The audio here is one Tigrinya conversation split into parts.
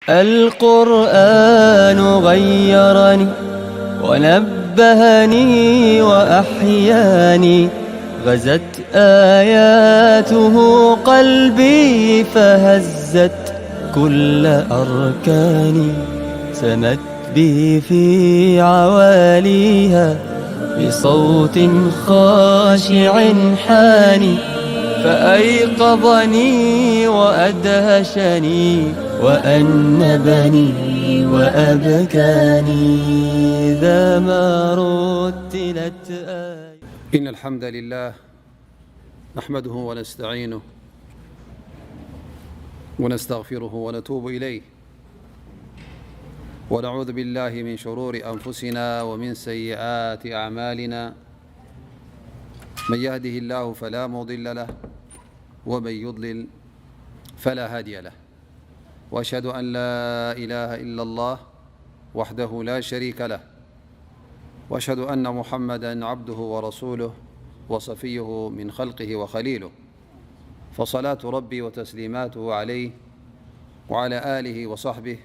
القرآن غيرني ونبهني وأحياني، غزت آياته قلبي فهزت كل أركاني، سمت بي في عواليها بصوت خاشع حاني، فأيقظني وأدهشني وأنبني وأبكاني إذا ما رتلت آية. إن الحمد لله نحمده ونستعينه ونستغفره ونتوب إليه، ونعوذ بالله من شرور أنفسنا ومن سيئات أعمالنا. من يهده الله فلا مضل له، ومن يضلل فلا هادي له. وأشهد أن لا إله إلا الله وحده لا شريك له، وأشهد أن محمدا عبده ورسوله وصفيه من خلقه وخليله، فصلاة ربي وتسليماته عليه وعلى آله وصحبه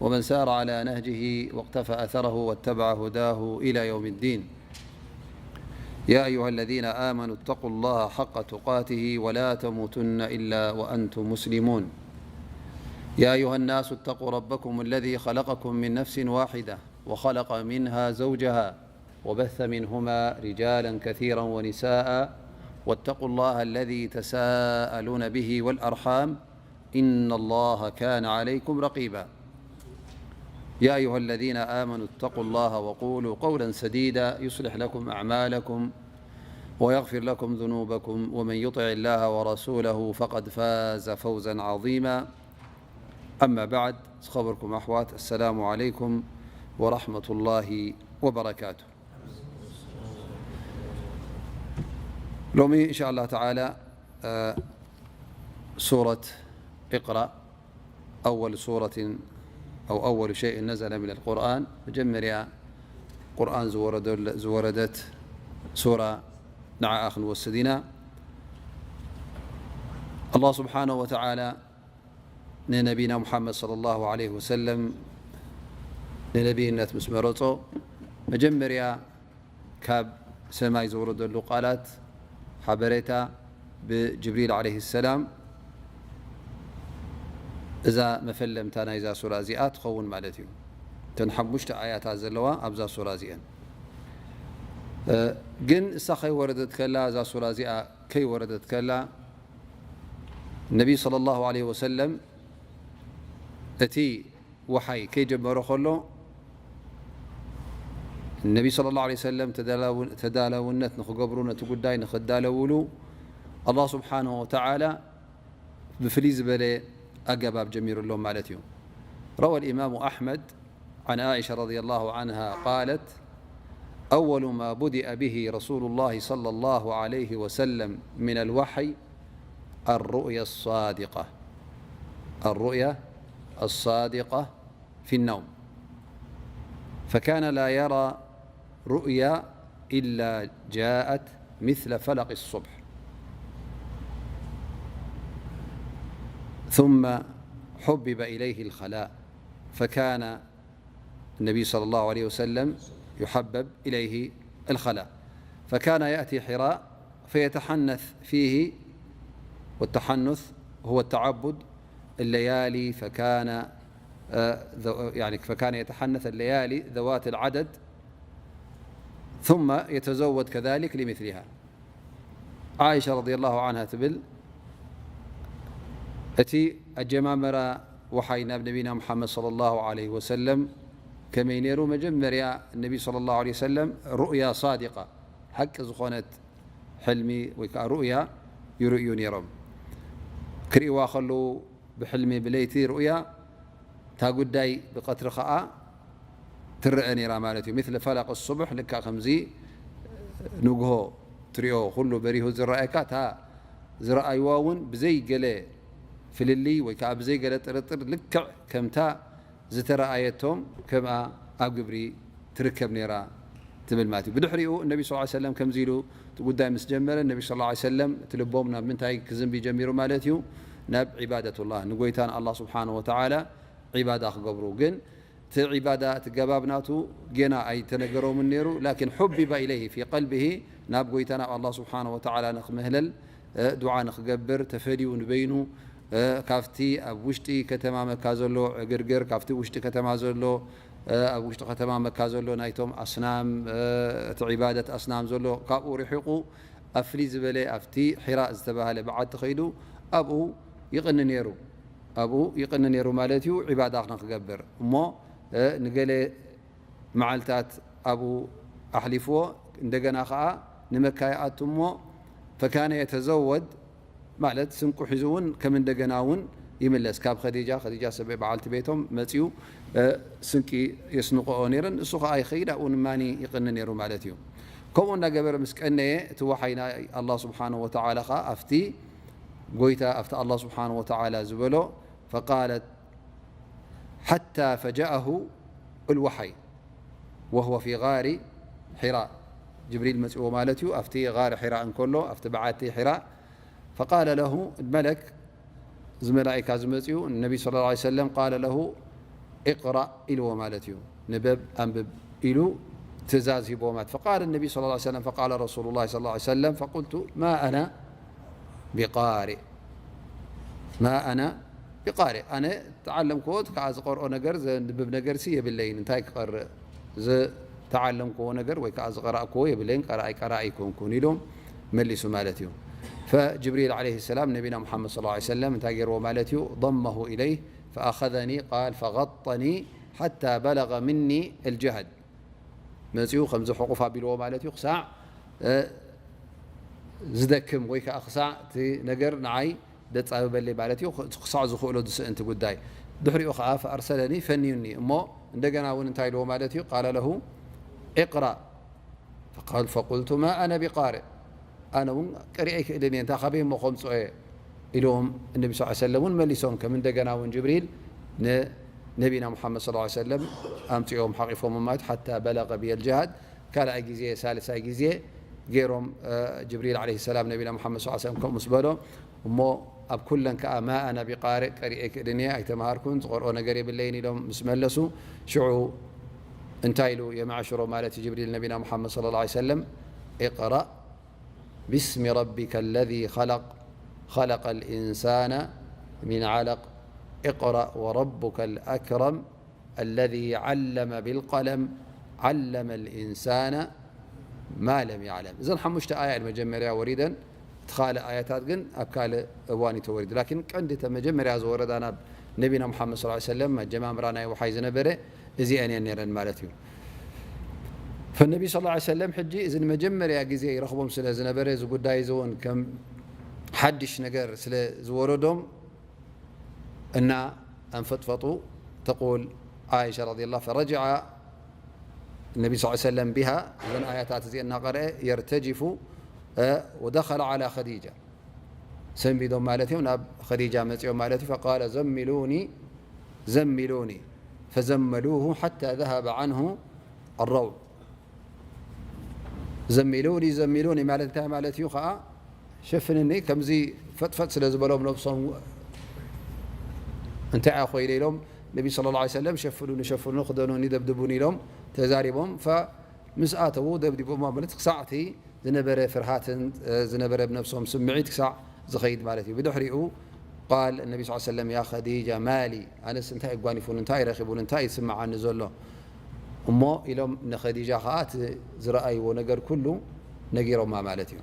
ومن سار على نهجه واقتفى أثره واتبع هداه إلى يوم الدين. يا أيها الذين آمنوا اتقوا الله حق تقاته ولا تموتن إلا وأنتم مسلمون. يا أيها الناس اتقوا ربكم الذي خلقكم من نفس واحدة وخلق منها زوجها وبث منهما رجالا كثيرا ونساء، واتقوا الله الذي تساءلون به والأرحام، إن الله كان عليكم رقيبا. يا أيها الذين آمنوا اتقوا الله وقولوا قولا سديدا يصلح لكم أعمالكم ويغفر لكم ذنوبكم، ومن يطع الله ورسوله فقد فاز فوزا عظيما. أما بعد، ዝኸበርኩም ኣሕዋት፣ السلام عليكم ورحمة الله وبركاته. ሎሚ إن شاء الله تعالى، እ፣ ሱረት اقرأ، أول سورة أو أول شيء نزل من القرآن، መጀመርያ ቁርኣን ዝወረደለ-፣ ዝወረደት ሱራ ንዓኣ ክንወስድ ኢና። ኣላህ ስብሓነሁ ወተዓላ ንነቢና ሙሓመድ ሰለላሁ ዐለይሂ ወሰለም ንነቢይነት ምስ መረጾ፣ መጀመርያ ካብ ሰማይ ዝወረደሉ ቃላት፣ ሓበሬታ ብጅብሪል ዐለይሂ ሰላም፣ እዛ መፈለምታ ናይዛ ሱራ እዚኣ ትኸውን ማለት እዩ። እተን ሓሙሽተ ኣያታት ዘለዋ ኣብዛ ሱራ እዚአን። እ፣ ግን እሳ ከይወረደት ከላ፣ እዛ ሱራ እዚኣ ከይወረደት ከላ፣ ነቢይ ሰለላሁ ዐለይሂ ወሰለም እቲ ወሓይ ከይጀመረ ከሎ፣ ነቢ ሰለላሁ ዐለይሂ ወሰለም ተዳላው-፣ ተዳላውነት ንኽገብሩ፣ ነቲ ጉዳይ ንኽዳለውሉ፣ ኣላህ ስብሓነሁ ወተዓላ ብፍልይ ዝበለ ኣገባብ ጀሚሩሎም ማለት እዩ። روى الإمام أحمد عن عائشة رضي الله عنها قالت: أول ما بدأ به رسول الله صلى الله عليه وسلم من الوحي الرؤيا الصادقة، الرؤيا الصادقة في النوم، فكان لا يرى رؤيا إلا جاءت مثل فلق الصبح، ثم حبب إليه الخلاء، فكان النبي صلى الله عليه وسلم يحبب إليه الخلاء، فكان يأتي حراء فيتحنث فيه، والتحنث هو التعبد، الليالي، فكان، آه، ذو-، يعني، فكان يتحنث الليالي ذوات العدد، ثم يتزود كذلك لمثلها. عائشة رضي الله عنها تبل، እቲ ኣጀማመራ ወሓይ ናብ ነቢና ሙሓመድ ሰለላሁ ዐለይሂ ወሰለም ከመይ ነይሩ? መጀመርያ ነቢ ሰለላሁ ዐለይሂ ወሰለም ሩእያ ሳዲቃ፣ ሓቂ ዝኾነት ሕልሚ ወይ ከዓ ሩእያ ይርእዩ ነይሮም። ክርእይዋ ከለዉ ብሕልሚ ብለይቲ ሩእያ፣ እታ ጉዳይ ብቐትሪ ኸዓ ትረአ ነይራ ማለት እዩ። مثل فلق الصبح፣ ልክዕ ከምዚ ንግሆ ትሪኦ፣ ኩሉ በሪሁ ዝረኣየካ፣ እታ ዝረኣይዋ እውን ብዘይ ገለ ፍልልይ ወይ ከዓ ብዘይ ገለ ጥርጥር፣ ልክዕ ከምታ ዝተረኣየቶም ከምኣ ኣብ ግብሪ ትርከብ ነይራ ትብል ማለት እዩ። ብድሕሪኡ ነቢ ስ ሰለም ከምዚ ኢሉ እቲ ጉዳይ ምስ ጀመረ፣ ነቢ ስ ሰለም እቲ ልቦም ናብ ምንታይ ክዝንቢ ጀሚሩ ማለት እዩ? ናብ ዒባደቱላህ፣ ንጎይታ ንኣላህ ስብሓነሁ ወተዓላ ዒባዳ ክገብሩ። ግን እቲ ዒባዳ፣ እቲ ገባብ ናቱ ጌና ኣይተነገሮምን ነይሩ። ላኪን ሑቢበ ኢለይሂ ፊ ቀልቢሂ፣ ናብ ጎይታ ናብ ኣላህ ስብሓነ ወተዓላ ንክምህለል፣ እ፣ ዱዓ ንክገብር ተፈድዩ ንበይኑ፣ እ፣ ካብቲ ኣብ ውሽጢ ከተማ መካ ዘሎ ዕግርግር፣ ካብቲ ውሽጢ ከተማ ዘሎ፣ እ፣ ኣብ ውሽጢ ከተማ መካ ዘሎ ናይቶም ኣስናም፣ እ፣ እቲ ዒባደት ኣስናም ዘሎ ካብኡ ርሒቑ፣ ኣብ ፍልይ ዝበለ ኣብቲ ሒራ ዝተባህለ በዓቲ ከይዱ ኣብኡ ይቕኒ ነይሩ። ኣብኡ ይቕኒ ነይሩ ማለት እዩ፣ ዒባዳ ንክገብር። እሞ፣ እ፣ ንገለ መዓልታት ኣብኡ ኣሕሊፍዎ፣ እንደገና ኸዓ ንመካ ይኣቱ እሞ፣ ፈካነ የተዘወድ ማለት ስንቁ ሒዙ እውን ከም እንደገና እውን ይምለስ። ካብ ኸዲጃ፣ ኸዲጃ ሰበይ በዓልቲ ቤቶም መፅኡ፣ እ፣ ስንቂ የስንቆኦ ነይረን። እሱ ኸዓ ይኸይድ፣ ኣብኡ ንማኒ ይቕኒ ነይሩ ማለት እዩ። ከምኡ እናገበረ ምስ ቀነየ፣ እቲ ወሓይ ናይ ኣላህ ስብሓነሁ ወተዓላ ኸዓ ኣብቲ ጎይታ፣ ኣብቲ ኣላህ ስብሓነሁ ወተዓላ ዝበሎ፣ ፈቃለት ሓታ ፈጃአሁ ልወሓይ ወሁወ ፊ ጋሪ ሒራ። ጅብሪል መፅዎ ማለት እዩ፣ ኣብቲ ጋሪ ሒራ እንከሎ፣ ኣብቲ በዓቲ ሒራ። ፈቃለ ለሁ መለክ፣ እዚ መላኢካ እዚ መፅኡ፣ ነቢ ሰለላሁ ዐለይሂ ወሰለም፣ ቃለ ለሁ እቅራእ ኢልዎ ማለት እዩ። ንበብ ኣንብብ ኢሉ ትእዛዝ ሂብዎ ማለት። ፈቃለ ነቢ ሰለላሁ ዐለይሂ ወሰለም፣ ፈቃለ ረሱሉላህ ሰለላሁ ዐለይሂ ወሰለም፣ ፈቁልቱ ማ ኣና ቢቃሪእ፣ ማ ኣና ቢቃሪእ። ኣነ ተዓለምክዎ፣ ከዓ ዝቀርኦ ነገር፣ ዘንብብ ነገርሲ የብለይን። እንታይ ክቀርእ? ዝተዓለምክዎ ነገር ወይ ከዓ ዝቀራእክዎ የብለይን፣ ቀራኣይ ቀራኢ ኣይኮንኩን ኢሉ መሊሱ ማለት እዩ። ፈጅብሪል ዓለይሂ ሰላም ነቢና ሙሓመድ ሰለላሁ ዐለይሂ ወሰለም እንታይ ገይርዎ ማለት እዩ? ضمه إليه فأخذني قال فغطني حتى بلغ مني الجهد። መፂኡ ከምዚ ሕቑፍ ኣቢልዎ ማለት እዩ፣ ክሳዕ፣ እ፣ ዝደክም ወይ ከዓ ክሳዕ እቲ ነገር ንዓይ ደጻብበለይ ማለት እዩ፣ ክሳዕ ዝኽእሎ ዝስእንቲ ጉዳይ። ድሕሪኡ ከዓ ፈኣርሰለኒ ፈንዩኒ እሞ እንደገና እውን እንታይ ኢልዎ ማለት እዩ? ቃለ ለሁ እቅራእ ፈቃል ፈቁልቱ ማ ኣነ ቢቃርእ፣ ኣነ እውን ቀሪአ ኣይክእልን እየ፣ እንታይ ካበይ እሞ ከምፅኦ እየ ኢሎም እነቢ ስ ሰለም እውን መሊሶም። ከም እንደገና እውን ጅብሪል ንነቢና ሙሓመድ ሰለላሁ ዐለይሂ ወሰለም ኣምፅኦም ሓቂፎም ማለት ሓታ በለገ ብየል ጅሃድ። ካልኣይ ግዜ፣ ሳልሳይ ግዜ ገይሮም፣ እ፣ ጅብሪል ዓለይሂ ሰላም ነቢና ሙሓመድ ሰለላሁ ዐለይሂ ወሰለም ከምኡ ምስ በሎ፣ እሞ ኣብ ኩለን ከኣ ማ ኣና ቢቃርእ፣ ቀሪኤ ክእልን እየ፣ ኣይተምሃርኩን፣ ዝቐርኦ ነገር የብለይን ኢሎም ምስ መለሱ፣ ሽዑ እንታይ ኢሉ የመዓሽሮ ማለት እዩ ጅብሪል ነቢና ሙሓመድ ሰለላሁ ዐለይሂ ወሰለም? እቅራእ ቢስሚ ረቢከ ለዚ ኸለቅ፣ ኸለቀል ኢንሳነ ሚን ዓለቅ፣ እቅራእ ወረቡከል ኣክረም፣ الذي علم بالقلم علم الإنسان ما لم يعلم። እዘን ሓሙሽተ ኣያ መጀመርያ ወሪደን፣ እቲ ካልእ ኣያታት ግን ኣብ ካልእ እዋን እዩ ተወሪዱ። ላኪን ቀንዲ እተ መጀመርያ ዝወረዳ ናብ ነቢና ሙሓመድ ሰለላሁ ዐለይሂ ወሰለም መጀማምራ ናይ ወሓይ ዝነበረ እዚአን እየን ነይረን ማለት እዩ። ፈነቢ ሰለላሁ ዐለይሂ ወሰለም ሕጂ እዚ ንመጀመርያ ግዜ ይረኽቦም ስለ ዝነበረ፣ እዚ ጉዳይ እዚ እውን ከም ሓድሽ ነገር ስለ ዝወረዶም፣ እና ኣንፈጥፈጡ። ተቁል ዓኢሻ ረዲየላሁ ፈረጅዐ ነቢ ስ ሰለም ቢሃ፣ እዘን ኣያታት እዚአን እናቀረአ የርተጅፉ፣ እ፣ ወደኸለ ዓላ ኸዲጃ፣ ሰንቢዶም ማለት እዮም፣ ናብ ኸዲጃ መፂኦም ማለት እዩ። ፈቃለ ዘሚሉኒ ዘሚሉኒ ፈዘመሉሁ ሓታ ዘሀበ ዓንሁ ኣረውዕ። ዘሚሉኒ ዘሚሉኒ ማለት እንታይ ማለት እዩ ከዓ? ሸፍንኒ፣ ከምዚ ፈጥፈጥ ስለ ዝበሎም ነብሶም፣ እንታይ ኣኾ ኢለ ኢሎም ነቢ ሰለላሁ ዐለይሂ ወሰለም ሸፍኑኒ፣ ሸፍኑኒ፣ ክደኑኒ፣ ደብድቡኒ ኢሎም ተዛሪቦም። ፈ-፣ ምስ ኣተዉ ደብዲቦም ማለት ክሳዕ እቲ ዝነበረ ፍርሃትን፣ እ፣ ዝነበረ ብነብሶም ስምዒት ክሳዕ ዝኸይድ ማለት እዩ። ብድሕሪኡ ቃል ነቢ ስ ሰለም ያ ኸዲጃ ማሊ፣ ኣነስ እንታይ ኣጓኒፉን፣ እንታይ ረኺቡን፣ እንታይ ይስምዓኒ ዘሎ እሞ ኢሎም ንኸዲጃ ኸዓ እቲ ዝረኣይዎ ነገር ኩሉ ነጊሮማ ማለት እዩ።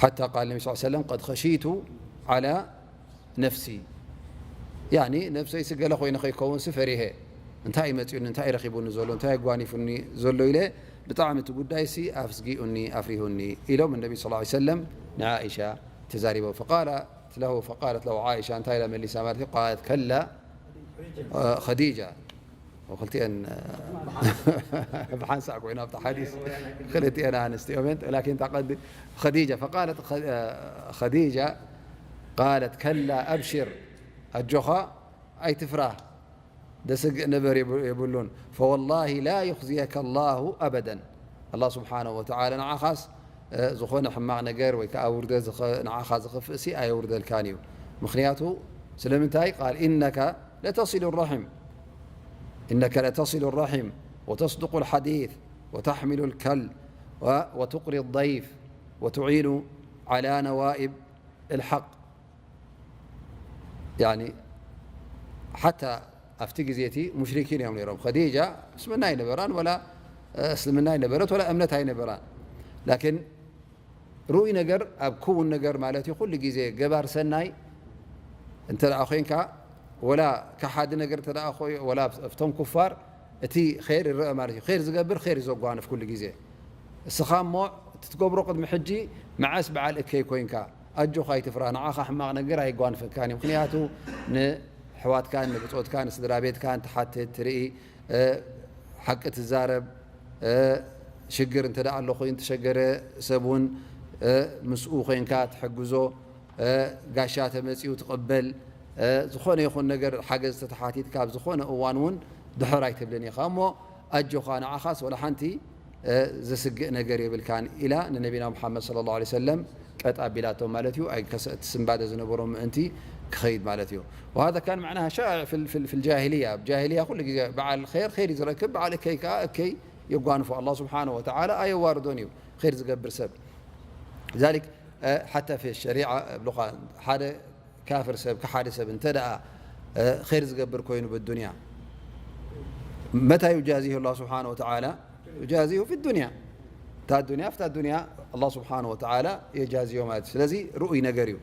ሓታ ቃል ነቢ ስ ሰለም ቀድ ኸሺቱ ዓላ ነፍሲ፣ ያኒ ነብሰይሲ ገለ ኮይነ ከይከውንሲ ፈሪሀ፣ እንታይ እዩ መፂኡኒ፣ እንታይ እዩ ረኺቡኒ ዘሎ፣ እንታይ ኣጓኒፉኒ ዘሎ ኢለ ብጣዕሚ እቲ ጉዳይሲ ኣስጊኡኒ ኣፍሪሁኒ ኢሎም እነቢ ስ ሰለም ንዓኢሻ ተዛሪቦም። ፈቃለት ለሁ፣ ፈቃለት ለሁ ዓኢሻ እንታይ ኢላ መሊሳ ማለት እዩ? ቃለት ከላ ኸዲጃ። ክልቲአን ብሓንሳእ ኮይኑ ኣብቲ ሓዲስ ክልቲአን ኣንስትዮ እየን፣ ላኪን እታ ቀንዲ ኸዲጃ። ፈቃለት ኸ-፣ ኸዲጃ ቃለት ከላ ኣብሽር፣ ኣጆኻ ኣይትፍራህ፣ ደስግእ ነገር የብ-፣ የብሉን። ፈወላሂ ላ ዩኽዝየከ ላሁ ኣበደን። ኣላህ ስብሓነሁ ወተዓላ ንዓኻስ፣ እ፣ ዝኾነ ሕማቕ ነገር ወይ ከዓ ውርደት ዝኸ-፣ ንዓኻ ዝኸፍእሲ ኣየውርደልካን እዩ። ምኽንያቱ ስለምንታይ ቃል إنك لتصل الرحم إنك لتصل الرحم وتصدق الحديث وتحمل الكل و- وتقري الضيف وتعين على نوائب الحق يعني حتى ኣብቲ ግዜ እቲ ሙሽሪኪን እዮም ነይሮም። ኸዲጃ ምስልምና ኣይነበራን ወላ እስልምና ኣይነበረት ወላ እምነት ኣይነበራን። ላኪን ርኡይ ነገር ኣብ ክውን ነገር ማለት እዩ። ኩሉ ግዜ ገባር ሰናይ እንተ ደኣ ኮይንካ ወላ ከሓዲ ነገር እንተ ደኣ ኮይ- ወላ ኣብቶም ኩፋር እቲ ኸይር ይረአ ማለት እዩ። ኸይር ዝገብር ኸይር እዩ ዘጓንፍ ኩሉ ግዜ። እስኻ እሞ እቲ ትገብሮ ቅድሚ ሕጂ መዓስ በዓል እከይ ኮይንካ ኣጆኻ ኣይትፍራ። ንዓኻ ሕማቕ ነገር ኣይጓንፈካን እዩ። ምክንያቱ ንሕዋትካን ንብጾትካን ንስድራ ቤትካን ትሓትት ትርኢ ሓቂ ትዛረብ ሽግር እንተ ኣሎ ኮይኑ ተሸገረ ሰብ እውን ምስኡ ኮይንካ ትሕግዞ ጋሻ ተመፅኡ ትቕበል ዝኾነ ይኹን ነገር ሓገዝ ተተሓቲትካ ኣብ ዝኾነ እዋን እውን ድሕር ኣይትብልን ኢኻ እሞ ኣጆኻ ንዓኻስ ወላ ሓንቲ ዘስግእ ነገር የብልካን ኢላ ንነቢና ሙሓመድ صلى الله عليه وسلم ቀጥ ኣቢላቶም ማለት እዩ። ኣይከሰ- እቲ ስንባደ ዝነበሮም ምእንቲ ክኸይድ ማለት እዩ። وهذا كان معناها شائع في ال- في ال- في الجاهلية። ኣብ ጃሂልያ ኩሉ ግዜ በዓል ኸይር ኸይር እዩ ዝረክብ፣ በዓል እከይ ከዓ እከይ የጓንፎ። ኣላህ ስብሓነ ወተዓላ ኣየዋርዶን እዩ ኸይር ዝገብር ሰብ። ذلك حتى في الشريعة ብሉኻ ሓደ ካፍር ሰብ ክሓደ ሰብ እንተ ደኣ ኸይር ዝገብር ኮይኑ ብዱንያ መታ ዩጃዚሁ ኣላህ ስብሓነ ወተዓላ ዩጃዚሁ ፊ ዱንያ እታ ዱንያ ፍታ ዱንያ ኣላህ ስብሓነ ወተዓላ የጃዝዮ ማለት እዩ። ስለዚ ርኡይ ነገር እዩ።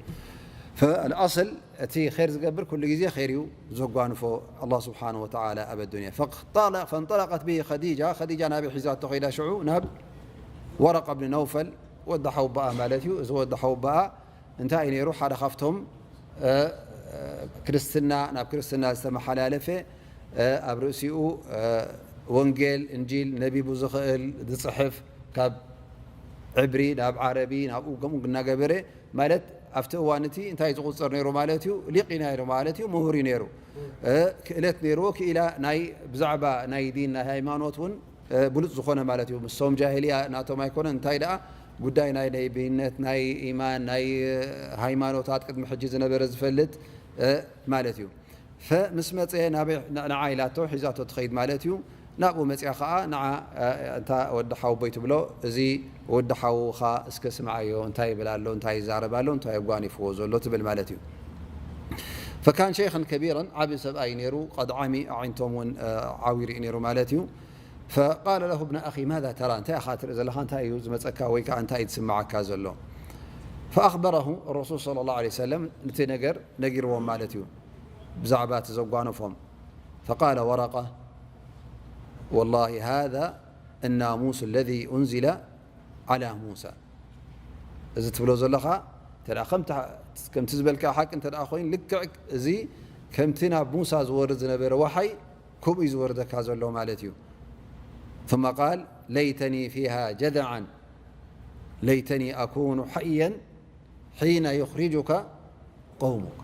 ፈልኣስል እቲ ኸይር ዝገብር ኩሉ ግዜ ኸይር እዩ ዘጓንፎ ኣላህ ስብሓነ ወተዓላ ኣብ ኣዱንያ። ፈንጠለቀ- ፈንጠለቀት ብሂ ኸዲጃ ኸዲጃ ናበይ ሒዛቶ ኸይዳ ሽዑ ናብ ወረቀ ብኒ ነውፈል ወዲ ሓውበኣ ማለት እዩ። እዚ ወዲ ሓውበኣ እንታይ እዩ ነይሩ? ሓደ ካብቶም ክርስትና ናብ ክርስትና ዝተመሓላለፈ ኣብ ርእሲኡ ወንጌል እንጂል ነቢቡ ዝኽእል ዝፅሕፍ ካብ ዕብሪ ናብ ዓረቢ ናብኡ ከምኡ እናገበረ ማለት ኣብቲ እዋን እቲ እንታይ ዝቁፅር ነይሩ ማለት እዩ? ሊቅ እዩ ነይሩ ማለት እዩ፣ ምሁር እዩ ነይሩ፣ ክእለት ነይርዎ፣ ክኢላ ናይ ብዛዕባ ናይ ዲን ናይ ሃይማኖት እውን ብሉፅ ዝኾነ ማለት እዩ። ምስቶም ጃሂልያ ናቶም ኣይኮነን፣ እንታይ ደኣ ጉዳይ ናይ ነቢይነት ናይ ኢማን ናይ ሃይማኖታት ቅድሚ ሕጂ ዝነበረ ዝፈልጥ ማለት እዩ። ፈምስ መፀ ናበይ ንዓ ኢላቶ ሒዛቶ ትኸይድ ማለት እዩ። ናብኡ መፅያ ከዓ ንዓ እንታ ወዲ ሓውቦይ ትብሎ እዚ ወዲ ሓውኻ እስከ ስምዓዮ እንታይ ይብል ኣሎ እንታይ ይዛረብ ኣሎ እንታይ ኣጓኒፍዎ ዘሎ ትብል ማለት እዩ። ፈካን ሸይኸን ከቢረን ዓብዪ ሰብኣይ ነይሩ ቀድ ዓሚ ኣዒንቶም እውን ዓዊሩ እዩ ነይሩ ማለት እዩ። ፈቃለ ለሁ ብነ ኣኺ ማዛ ተራ እንታይ ኢኻ ትርኢ ዘለኻ እንታይ እዩ ዝመፀካ ወይ ከዓ እንታይ እዩ ዝስምዓካ ዘሎ? ፈኣኽበረሁ ረሱል صلى الله عليه وسلم ነቲ ነገር ነጊርዎም ማለት እዩ። ብዛዕባ እቲ ዘጓነፎም ፈቃለ ወረቀ ወላሂ ሃذا الناموس الذي أنزل على موسى እዚ ትብሎ ዘለኻ እንተ ከምቲ ዝበልካ ሓቂ እንተ ኮይኑ ልክዕ እዚ ከምቲ ናብ ሙሳ ዝወርድ ዝነበረ ወሓይ ከምኡ እዩ ዝወርደካ ዘሎ ማለት እዩ። ثم قال ليتني فيها جذعا ليتني أكون حيا حين يخرجك قومك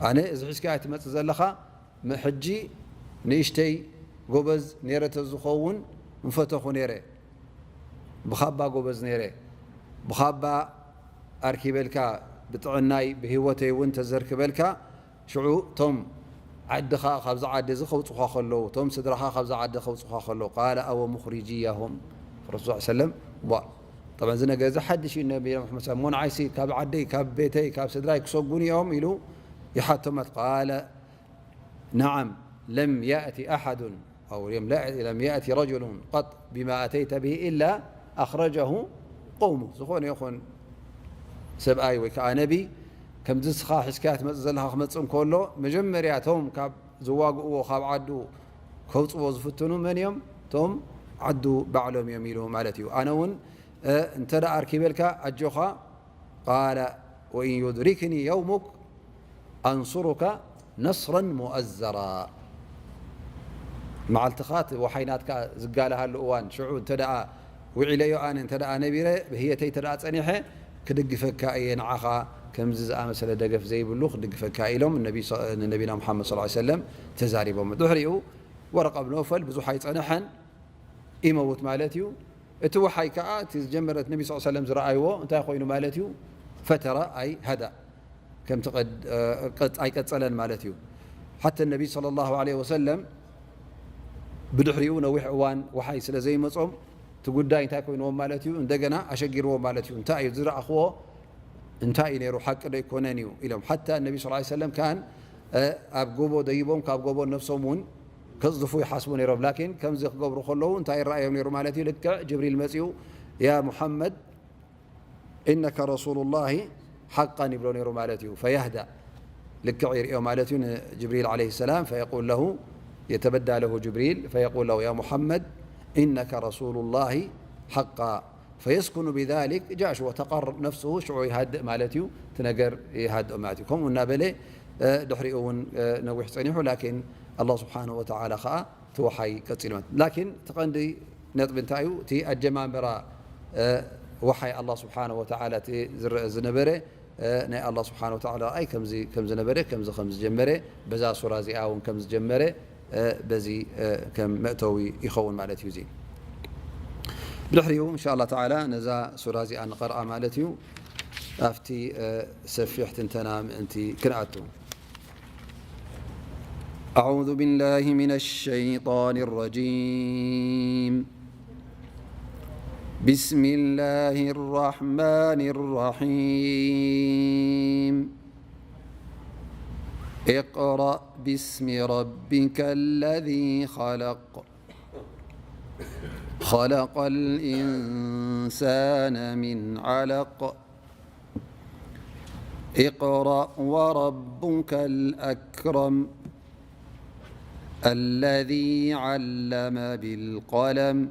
ኣነ እዚ ሒዝካ ትመፅእ ዘለኻ ሕጂ ንእሽተይ ጎበዝ ነይረ ተዝኸውን ምፈተኹ ነይረ። ብኻባ ጎበዝ ነይረ። ብኻባ ኣርኪበልካ ብጥዕናይ ብህይወተይ እውን ተዘርክበልካ ሽዑ እቶም ዓድኻ ካብዚ ዓዲ እዚ ከውፅኻ ከለዉ እቶም ስድራኻ ካብዚ ዓዲ ከውፅኻ ከለዉ ቃለ ኣወ ሙኽሪጅያሁም ረሱል ሰለም ዋ ጠብዓ እዚ ነገር እዚ ሓድሽ እዩ ነቢ ሙሐመድ ሰለም እሞ ንዓይሲ ካብ ዓደይ ካብ ቤተይ ካብ ስድራይ ክሰጉን እዮም ኢሉ ይሓቶም ማለት ቃለ نعم لم يأت أحد أو لم يأت رجل قط بما أتيت به إلا أخرجه قومه ዝኾነ ይኹን ሰብኣይ ወይ ከዓ ነቢ ከምዚ ንስኻ ሒዝካያ ትመፅእ ዘለኻ ክመፅእ እንከሎ መጀመርያ እቶም ካብ ዝዋግእዎ ካብ ዓዱ ከውፅዎ ዝፍትኑ መን እዮም? እቶም ዓዱ ባዕሎም እዮም ኢሉ ማለት እዩ። ኣነ እውን እንተ ደኣ ኣርኪበልካ ኣጆኻ قال وإن يدركني يومك أنصرك نصرا مؤزرا መዓልትኻ እቲ ወሓይ ናትካ ዝጋላሃሉ እዋን ሽዑ እንተ ደኣ ውዒለዮ ኣነ እንተ ደኣ ነቢረ ብህየተይ እንተ ደኣ ጸኒሐ ክድግፈካ እየ ንዓኻ ከምዚ ዝኣመሰለ ደገፍ ዘይብሉ ክድግፈካ ኢሎም ንነቢና ሙሓመድ صلى الله عليه وسلم ተዛሪቦም። ድሕሪኡ ወረቀ ብን ነውፈል ብዙሕ ኣይጸንሐን ይመውት ማለት እዩ። እቲ ወሓይ ከዓ እቲ ዝጀመረ ነቢ صلى الله عليه وسلم ዝረኣይዎ እንታይ ኮይኑ ማለት እዩ? ፈተረ ኣይ ሀዳ ከምቲ ቀድ-፣ እ፣ ቀጽ-፣ ኣይቀጸለን ማለት እዩ። ሓተ ነቢ ሰለላሁ ዐለይሂ ወሰለም ብድሕሪኡ ነዊሕ እዋን ወሓይ ስለ ዘይመጾም፣ እቲ ጉዳይ እንታይ ኮይንዎም ማለት እዩ? እንደገና ኣሸጊርዎም ማለት እዩ። እንታይ እዩ ዝረኣኽዎ? እንታይ እዩ ነይሩ? ሓቂ ዶ ኣይኮነን እዩ? ኢሎም። ሓታ ነቢ ሰለላሁ ዐለይሂ ወሰለም ካን፣ እ፣ ኣብ ጎቦ ደይቦም፣ ካብ ጎቦ ነፍሶም እውን ከጽድፉ ይሓስቡ ነይሮም። ላኪን ከምዚ ክገብሩ ከለዉ እንታይ ይረኣዮም ነይሩ ማለት እዩ? ልክዕ ጅብሪል መጺኡ፣ "ያ ሙሓመድ፣ ኢነከ ረሱሉላሂ ሓቃን" ይብሎ ነይሩ ማለት እዩ። ፈየህዳ፣ ልክዕ ይርእዮ ማለት እዩ ንጅብሪል ዓለይሂ ሰላም። ፈየቁል ለሁ፣ የተበዳ ለሁ ጅብሪል፣ ፈየቁል ለሁ፣ "ያ ሙሓመድ፣ ኢነከ ረሱሉላሂ ሓቃ፣ ፈየስኩኑ ቢዛሊክ ጃሽ ወተቐር ነፍስሁ"፣ ሽዑ ይሃድእ ማለት እዩ። እቲ ነገር ይሃድእ ማለት እዩ። ከምኡ እናበለ፣ እ፣ ድሕሪኡ እውን፣ እ፣ ነዊሕ ጸኒሑ፣ ላኪን ኣላህ ስብሓነሁ ወተዓላ ኸዓ እቲ ወሓይ ቀጺሉ ማለት። ላኪን እቲ ቀንዲ ነጥቢ እንታይ እዩ? እቲ ኣጀማምራ፣ እ፣ ወሓይ ኣላህ ስብሓነሁ ወተዓላ እቲ ዝረአ ዝነበረ፣ እ፣ ናይ ኣላህ ስብሓነሁ ወተዓላ ረኣይ ከምዚ ከም ዝነበረ፣ ከምዚ ከም ዝጀመረ፣ በዛ ሱራ እዚኣ እውን ከም ዝጀመረ፣ እ፣ በዚ፣ እ፣ ከም መእተዊ ይኸውን ማለት እዩ። እዚ ብድሕሪኡ እንሻ ኣላህ ተዓላ ነዛ ሱራ እዚኣ ንቐርኣ ማለት እዩ። ኣብቲ፣ እ፣ ሰፊሕ ትንተና ምእንቲ ክንኣቱ። أعوذ بالله من الشيطان الرجيم. بسم الله الرحمن الرحيم. اقرأ باسم ربك الذي خلق. خلق الإنسان من علق. اقرأ وربك الأكرم. الذي علم بالقلم.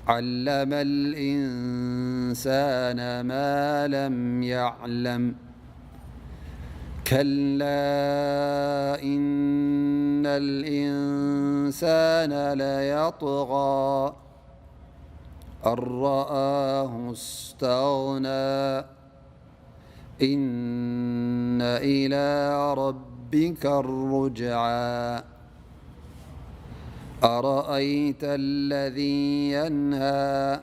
علم الإنسان ما لم يعلم. كلا إن الإنسان ليطغى. أن رآه استغنى. إن إلى ربك الرجعى. أرأيت الذي ينهى.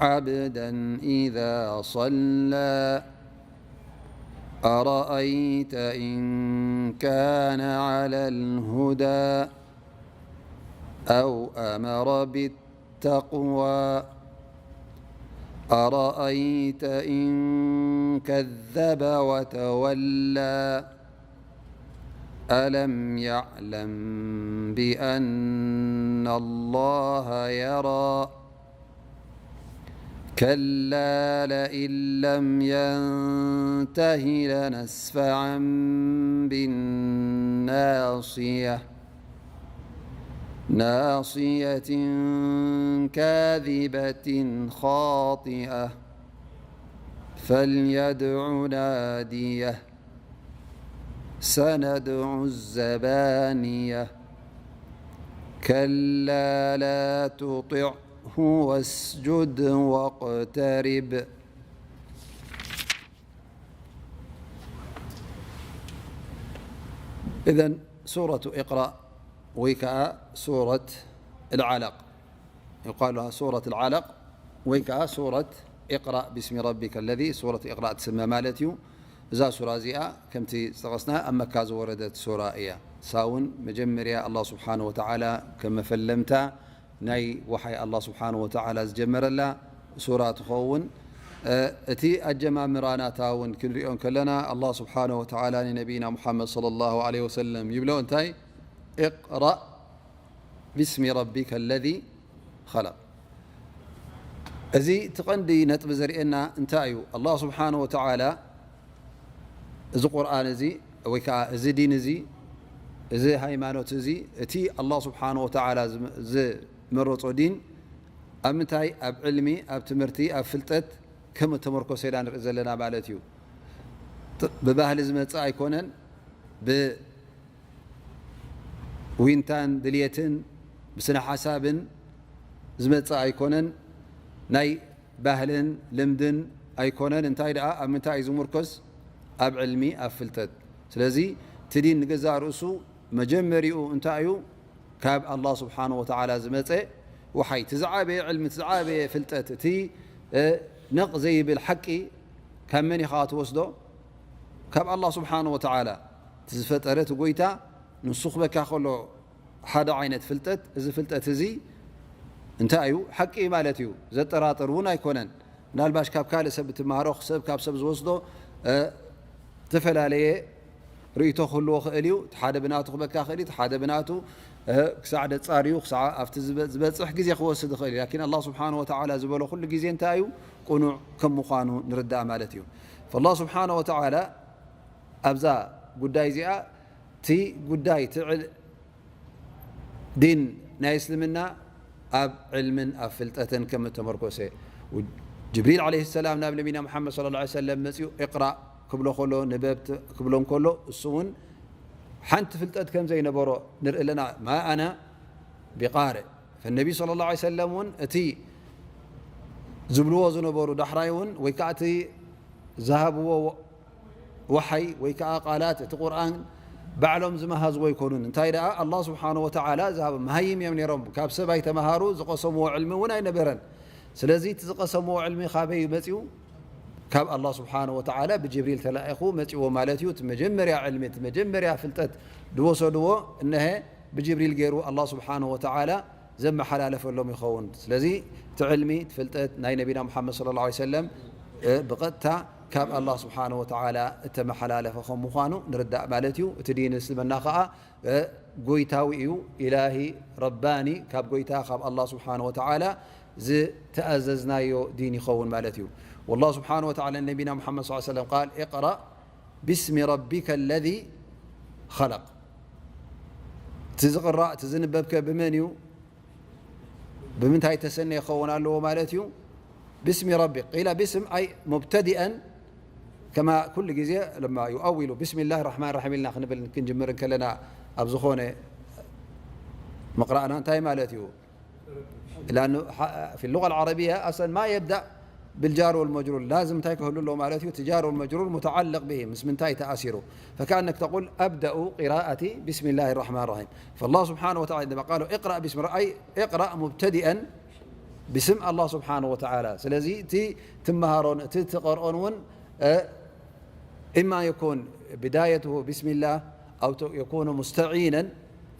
عبدا إذا صلى. أرأيت إن كان على الهدى. أو أمر بالتقوى. أرأيت إن كذب وتولى. ألم يعلم بأن الله يرى. كلا لئن لم ينته لنسفعا بالناصية. ناصية كاذبة خاطئة. فليدع ناديه. سندع الزبانية. كلا لا تطعه واسجد واقترب. إذن سورة اقرأ ወይ ከዓ ሱረት العلق. يقال لها سورة العلق ወይ ከዓ ሱረት اقرأ باسم ربك الذي، ሱረት اقرأ ትስመ ማለት እዩ። እዛ ሱራ እዚኣ ከምቲ ዝጠቐስና ኣብ መካ ዝወረደት ሱራ እያ። እሳ እውን መጀመርያ ኣላህ ስብሓነ ወተዓላ ከም መፈለምታ ናይ ወሓይ ኣላህ ስብሓነ ወተዓላ ዝጀመረላ ሱራ ትኸውን። እ፣ እቲ ኣጀማምራ ናታ እውን ክንሪኦ እንከለና ኣላህ ስብሓነ ወተዓላ ንነቢይና ሙሓመድ ሰለላሁ ዐለይሂ ወሰለም ይብሎ እንታይ? اقرأ باسم ربك الذي خلق። እዚ እቲ ቀንዲ ነጥቢ ዘርእየና እንታይ እዩ? ኣላህ ስብሓነ ወተዓላ እዚ ቁርኣን እዚ ወይ ከዓ እዚ ዲን እዚ፣ እዚ ሃይማኖት እዚ፣ እቲ ኣላህ ስብሓነ ወተዓላ ዝመ-፣ ዝመረጾ ዲን ኣብ ምንታይ? ኣብ ዕልሚ፣ ኣብ ትምህርቲ፣ ኣብ ፍልጠት ከም እተመርኮሰ ኢና ንርኢ ዘለና ማለት እዩ። ጥ-፣ ብባህሊ ዝመጽእ ኣይኮነን፣ ብ ዊንታን ድልየትን ብስነ ሓሳብን ዝመጽእ ኣይኮነን፣ ናይ ባህልን ልምድን ኣይኮነን። እንታይ ደኣ ኣብ ምንታይ እዩ ዝምርኮስ? ኣብ ዕልሚ፣ ኣብ ፍልጠት። ስለዚ እቲ ዲን ንገዛእ ርእሱ መጀመሪኡ እንታይ እዩ? ካብ ኣላህ ስብሓነ ወተዓላ ዝመጸ ወሓይ። እቲ ዝዓበየ ዕልሚ፣ እቲ ዝዓበየ ፍልጠት፣ እቲ፣ እ፣ ነቕ ዘይብል ሓቂ ካብ መን ኢኻ ትወስዶ? ካብ ኣላህ ስብሓን ወተዓላ፣ እቲ ዝፈጠረ እቲ ጎይታ። ንሱ ክበካ ከሎ ሓደ ዓይነት ፍልጠት፣ እዚ ፍልጠት እዚ እንታይ እዩ? ሓቂ እዩ ማለት እዩ። ዘጠራጥር እውን ኣይኮነን። ምናልባሽ ካብ ካልእ ሰብ እትመሃሮ፣ ሰብ ካብ ሰብ ዝወስዶ፣ እ፣ ዝተፈላለየ ርእይቶ ክህልዎ ክእል እዩ። እቲ ሓደ ብናቱ ክበካ ክእል እዩ፣ እቲ ሓደ ብናቱ፣ እ፣ ክሳዕ ደጻርዩ፣ ክሳዕ ኣብቲ ዝበ-፣ ዝበጽሕ ግዜ ክወስድ ይኽእል እዩ። ላኪን ኣላህ ስብሓን ወተዓላ ዝበሎ ኩሉ ግዜ እንታይ እዩ? ቅኑዕ ከም ምዃኑ ንርዳእ ማለት እዩ። ፈላህ ስብሓን ወተዓላ ኣብዛ ጉዳይ እዚኣ፣ እቲ ጉዳይ፣ እቲ ዕል-፣ ዲን ናይ እስልምና ኣብ ዕልምን ኣብ ፍልጠትን ከም እተመርኮሰ፣ ጅብሪል ዓለይሂ ሰላም ናብ ነቢና ሙሓመድ ሰለላሁ ዐለይሂ ወሰለም መጺኡ፣ "እቅራእ" ክብሎ ከሎ፣ "ንበብ" ት-፣ ክብሎ እንከሎ፣ እሱ እውን ሓንቲ ፍልጠት ከም ዘይነበሮ ንርኢ ኣለና። "ማ ኣና ቢቃርእ።" ፈነቢ ሰለላሁ ዐለይሂ ወሰለም እውን እቲ ዝብልዎ ዝነበሩ፣ ዳሕራይ እውን፣ ወይ ከዓ እቲ ዝሃብዎ ወሓይ ወይ ከዓ ቃላት እቲ ቁርኣን ባዕሎም ዝመሃዝዎ ኣይኮኑን። እንታይ ደኣ፣ ኣላህ ስብሓነ ወተዓላ ዝሃቦም፣ መሃይም እዮም ነይሮም። ካብ ሰብ ኣይተመሃሩ፣ ዝቐሰምዎ ዕልሚ እውን ኣይነበረን። ስለዚ እቲ ዝቐሰምዎ ዕልሚ ካበይ እዩ መጺኡ? ካብ ኣላህ ስብሓነ ወተዓላ ብጅብሪል ተላኢኹ መጺዎ ማለት እዩ። እቲ መጀመርያ ዕልሚ፣ እቲ መጀመርያ ፍልጠት ዝወሰድዎ፣ እነሀ ብጅብሪል ገይሩ ኣላህ ስብሓነ ወተዓላ ዘመሓላለፈሎም ይኸውን። ስለዚ እቲ ዕልሚ፣ እቲ ፍልጠት ናይ ነቢና ሙሓመድ ሰለላሁ ዐለይሂ ወሰለም፣ እ፣ ብቐጥታ ካብ ኣላህ ስብሓነ ወተዓላ እተመሓላለፈ ከም ምዃኑ ንርዳእ ማለት እዩ። እቲ ዲን እስልምና ኸዓ፣ እ፣ ጎይታዊ እዩ። ኢላሂ ረባኒ፣ ካብ ጎይታ ካብ ኣላህ ስብሓነ ወተዓላ ዝተኣዘዝናዮ ዲን ይኸውን ማለት እዩ። ወላህ ስብሓነ ወተዓላ ንነቢና ሙሓመድ ሰለላሁ ዐለይሂ ወሰለም ቃል፣ "እቅራእ ቢስሚ ረቢከ ለዚ ኸለቅ።" እቲ ዝቕራእ፣ እቲ ዝንበብከ ብመን እዩ? ብምንታይ ተሰነ ይኸውን ኣለዎ ማለት እዩ? ብስሚ ረቢ። ቂለ ብስም ኣይ ሙብተዲአን፣ ከማ ኩሉ ግዜ ለማ ዩኣዊሉ ብስሚላህ ራሕማን ራሒም ኢልና ክንብል ክንጅምር እንከለና፣ ኣብ ዝኾነ ምቕራእና እንታይ ማለት እዩ? ላኑ ፊ ሉጋ ልዓረብያ ኣስለን ማ የብዳእ ብልጃር ወልመጅሩር ላዝም እንታይ ክህሉ ኣለዎ ማለት እዩ? እቲ ጃር ወልመጅሩር ሙተዓለቅ ብሂ፣ ምስ ምንታይ ተኣሲሩ? ፈከኣነክ ተቁል፣ "ኣብደኡ ቂራኣቲ ቢስሚላሂ ራሕማን ራሒም." ፈላህ ስብሓነ ወተዓላ ዒንደማ ቃለ፣ "እቅራእ ቢስሚ ረ-" ኣይ እቅራእ ሙብተዲአን ብስም ኣላህ ስብሓነ ወተዓላ። ስለዚ እቲ ትመሃሮን እቲ ትቐርኦን እውን፣ እ፣ إما يكون بدايته بسم الله أو ت-، يكون مستعينا،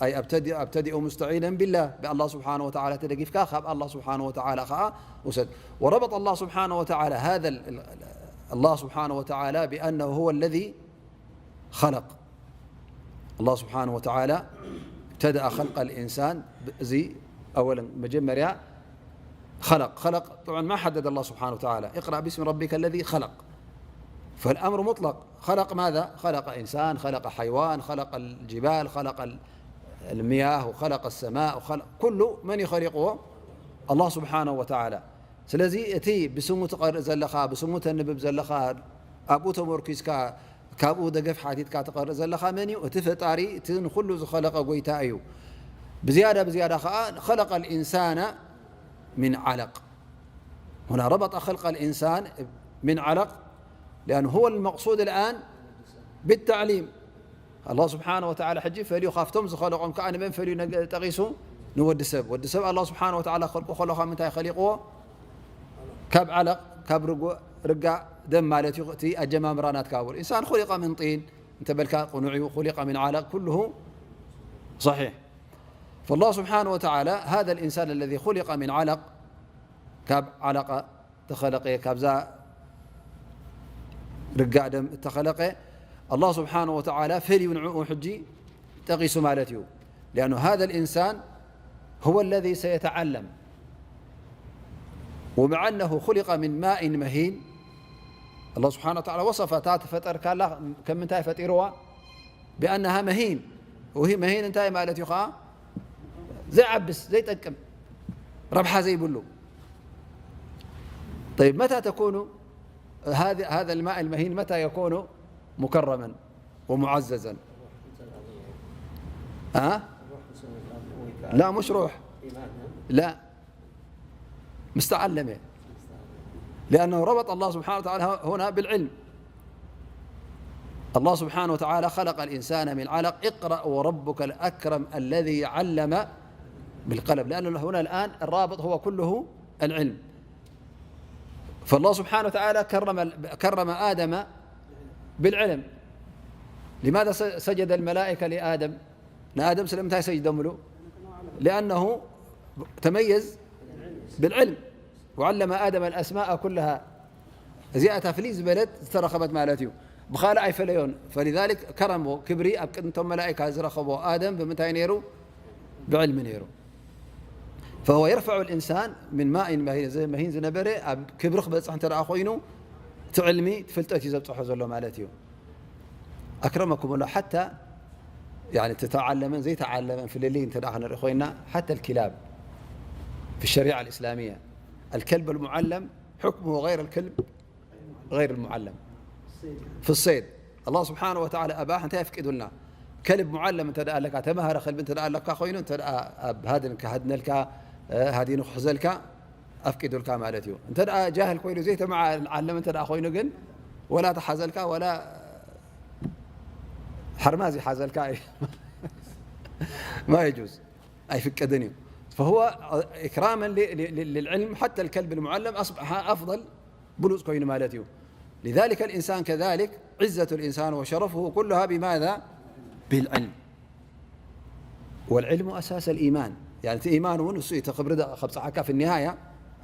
أي أبتدئ، أبتدئ مستعينا بالله، ብኣላህ ስብሓነ ወተዓላ ተደጊፍካ ካብ ኣላህ ስብሓነ ወተዓላ ኸዓ ውሰድ። وربط الله سبحانه وتعالى هذا ال-، ال-، الله سبحانه وتعالى بأنه هو الذي خلق. الله سبحانه وتعالى ابتدأ خلق الإنسان ب-، እዚ أولا መጀመርያ خلق، خلق طبعا ما حدد الله سبحانه وتعالى، "اقرأ باسم ربك الذي خلق". فالأمر مطلق، خلق ماذا؟ خلق إنسان، خلق حيوان، خلق الجبال، خلق ال-، المياه، وخلق السماء، وخلق، ኩሉ መን እዩ ኸሊቕዎ? ኣላህ ስብሓነሁ ወተዓላ። ስለዚ እቲ ብስሙ ትቐርእ ዘለኻ፣ ብስሙ ተንብብ ዘለኻ፣ ኣብኡ ተመርኪዝካ፣ ካብኡ ደገፍ ሓቲትካ ትቐርእ ዘለኻ መን እዩ? እቲ ፈጣሪ፣ እቲ ንኹሉ ዝኸለቐ ጎይታ እዩ። ብዝያዳ፣ ብዝያዳ ኸዓ፣ خلق الإنسان من علق. هنا ربط خلق الإنسان من علق لأنه هو المقصود الآن بالتعليم. ኣላህ ስብሓነ ወተዓላ ሕጂ ፈልዩ ካብቶም ዝኸለቖም ከዓ ንመን ፈልዩ ነግ-፣ ጠቒሱ? ንወዲ ሰብ። ወዲ ሰብ ኣላህ ስብሓነ ወተዓላ ክኸልቁ ከሎ ካብ ምንታይ ኸሊቕዎ? ካብ ዓለቕ፣ ካብ ርጉ-፣ ርጋእ ደም ማለት እዩ። እቲ ኣጀማምራ ናትካ ወል ኢንሳን ኹሊቀ ምን ጢን እንተበልካ ቅኑዕ እዩ። ኹሊቀ ምን ዓለቕ ኩልሁ ሰሒሕ። ፈላህ ስብሓነ ወተዓላ ሃዛ ልኢንሳን ለዚ ኹሊቀ ምን ዓለቕ፣ ካብ ዓለቐ ተኸለቐ፣ ካብዛ ርጋእ ደም እተኸለቐ ኣላህ ስብሓነሁ ወተዓላ ፈልዩ ንዕኡ ሕጂ ጠቒሱ ማለት እዩ። لأنه هذا الإنسان هو الذي سيتعلم. ومع أنه خلق من ماء مهين، ኣላህ ስብሓነሁ ወተዓላ ወሰፋ እታ ትፈጠርካላ ከም ምንታይ ፈጢርዋ? بأنها مهين. وهي مهين እንታይ ማለት እዩ ኸዓ? ዘይዓብስ፣ ዘይጠቅም፣ ረብሓ ዘይብሉ። طيب، متى تكون هذا، هذا الماء المهين متى يكون مكرما ومعززا؟ ها؟ لا، مش روح. لا. مستعلمة. لأنه ربط الله سبحانه وتعالى هنا بالعلم. الله سبحانه وتعالى خلق الإنسان من علق، اقرأ وربك الأكرم الذي علم بالقلم، لأن هنا الآن الرابط هو كله العلم. فالله سبحانه وتعالى كرم، كرم آدم بالعلم. لماذا س-، سجد الملائكة لآدم؟ ንኣደም ስለምንታይ ሰጅደምሉ? لأنه تميز بالعلم وعلم آدم الأسماء كلها. እዚኣ እታ ፍልይ ዝበለት ዝተረኸበት ማለት እዩ። ብኻልእ ኣይፈለዮን። فلذلك كرم ክብሪ ኣብ ቅድሚ እቶም መላእካ ዝረኸቦ ኣደም ብምንታይ ነይሩ? ብዕልሚ ነይሩ። فهو يرفع الإنسان من ماء مهين፣ እዚ መሂን ዝነበረ ኣብ ክብሪ ክበፅሕ እንተ ደኣ ኮይኑ፣ እቲ ዕልሚ ፍልጠት እዩ ዘብፅሖ ዘሎ ማለት እዩ። أكرمكم الله. حتى يعني ተተዓለመን ዘይተዓለመን ፍልልይ እንተ ደኣ ክንርኢ ኮይና፣ حتى الكلاب في الشريعة الإسلامية، الكلب المعلم حكمه غير الكلب غير المعلم في الصيد. الله سبحانه وتعالى ኣባህ እንታይ ኣፍቂዱልና? ከልብ ሙዓለም እንተ ደኣ ኣለካ፣ ተማሃረ ከልቢ እንተ ደኣ ኣለካ ኮይኑ፣ እንተ ደኣ ኣብ ሃድን ክሃድነልካ፣ እ፣ ሃዲኑ ክሕዘልካ ኣፍቂዱልካ ማለት እዩ። እንተ ደኣ ጃህል ኮይኑ፣ ዘይተመዓለመ እንተ ደኣ ኮይኑ ግን፣ ወላ ተሓዘልካ፣ ወላ ሓርማዝ ይሓዘልካ፣ ما يجوز፣ ኣይፍቀድን እዩ። فهو إكراما ل-، ل-، ل-، للعلم، حتى الكلب المعلم أصبح أفضل، ብሉጽ ኮይኑ ማለት እዩ። لذلك الإنسان كذلك، عزة الإنسان وشرفه كلها بماذا؟ بالعلم. والعلم أساس الإيمان. يعني እቲ ኢማን እውን እሱ እዩ፣ እቲ ክብሪ ደ-፣ ከብጽሓካ في النهاية።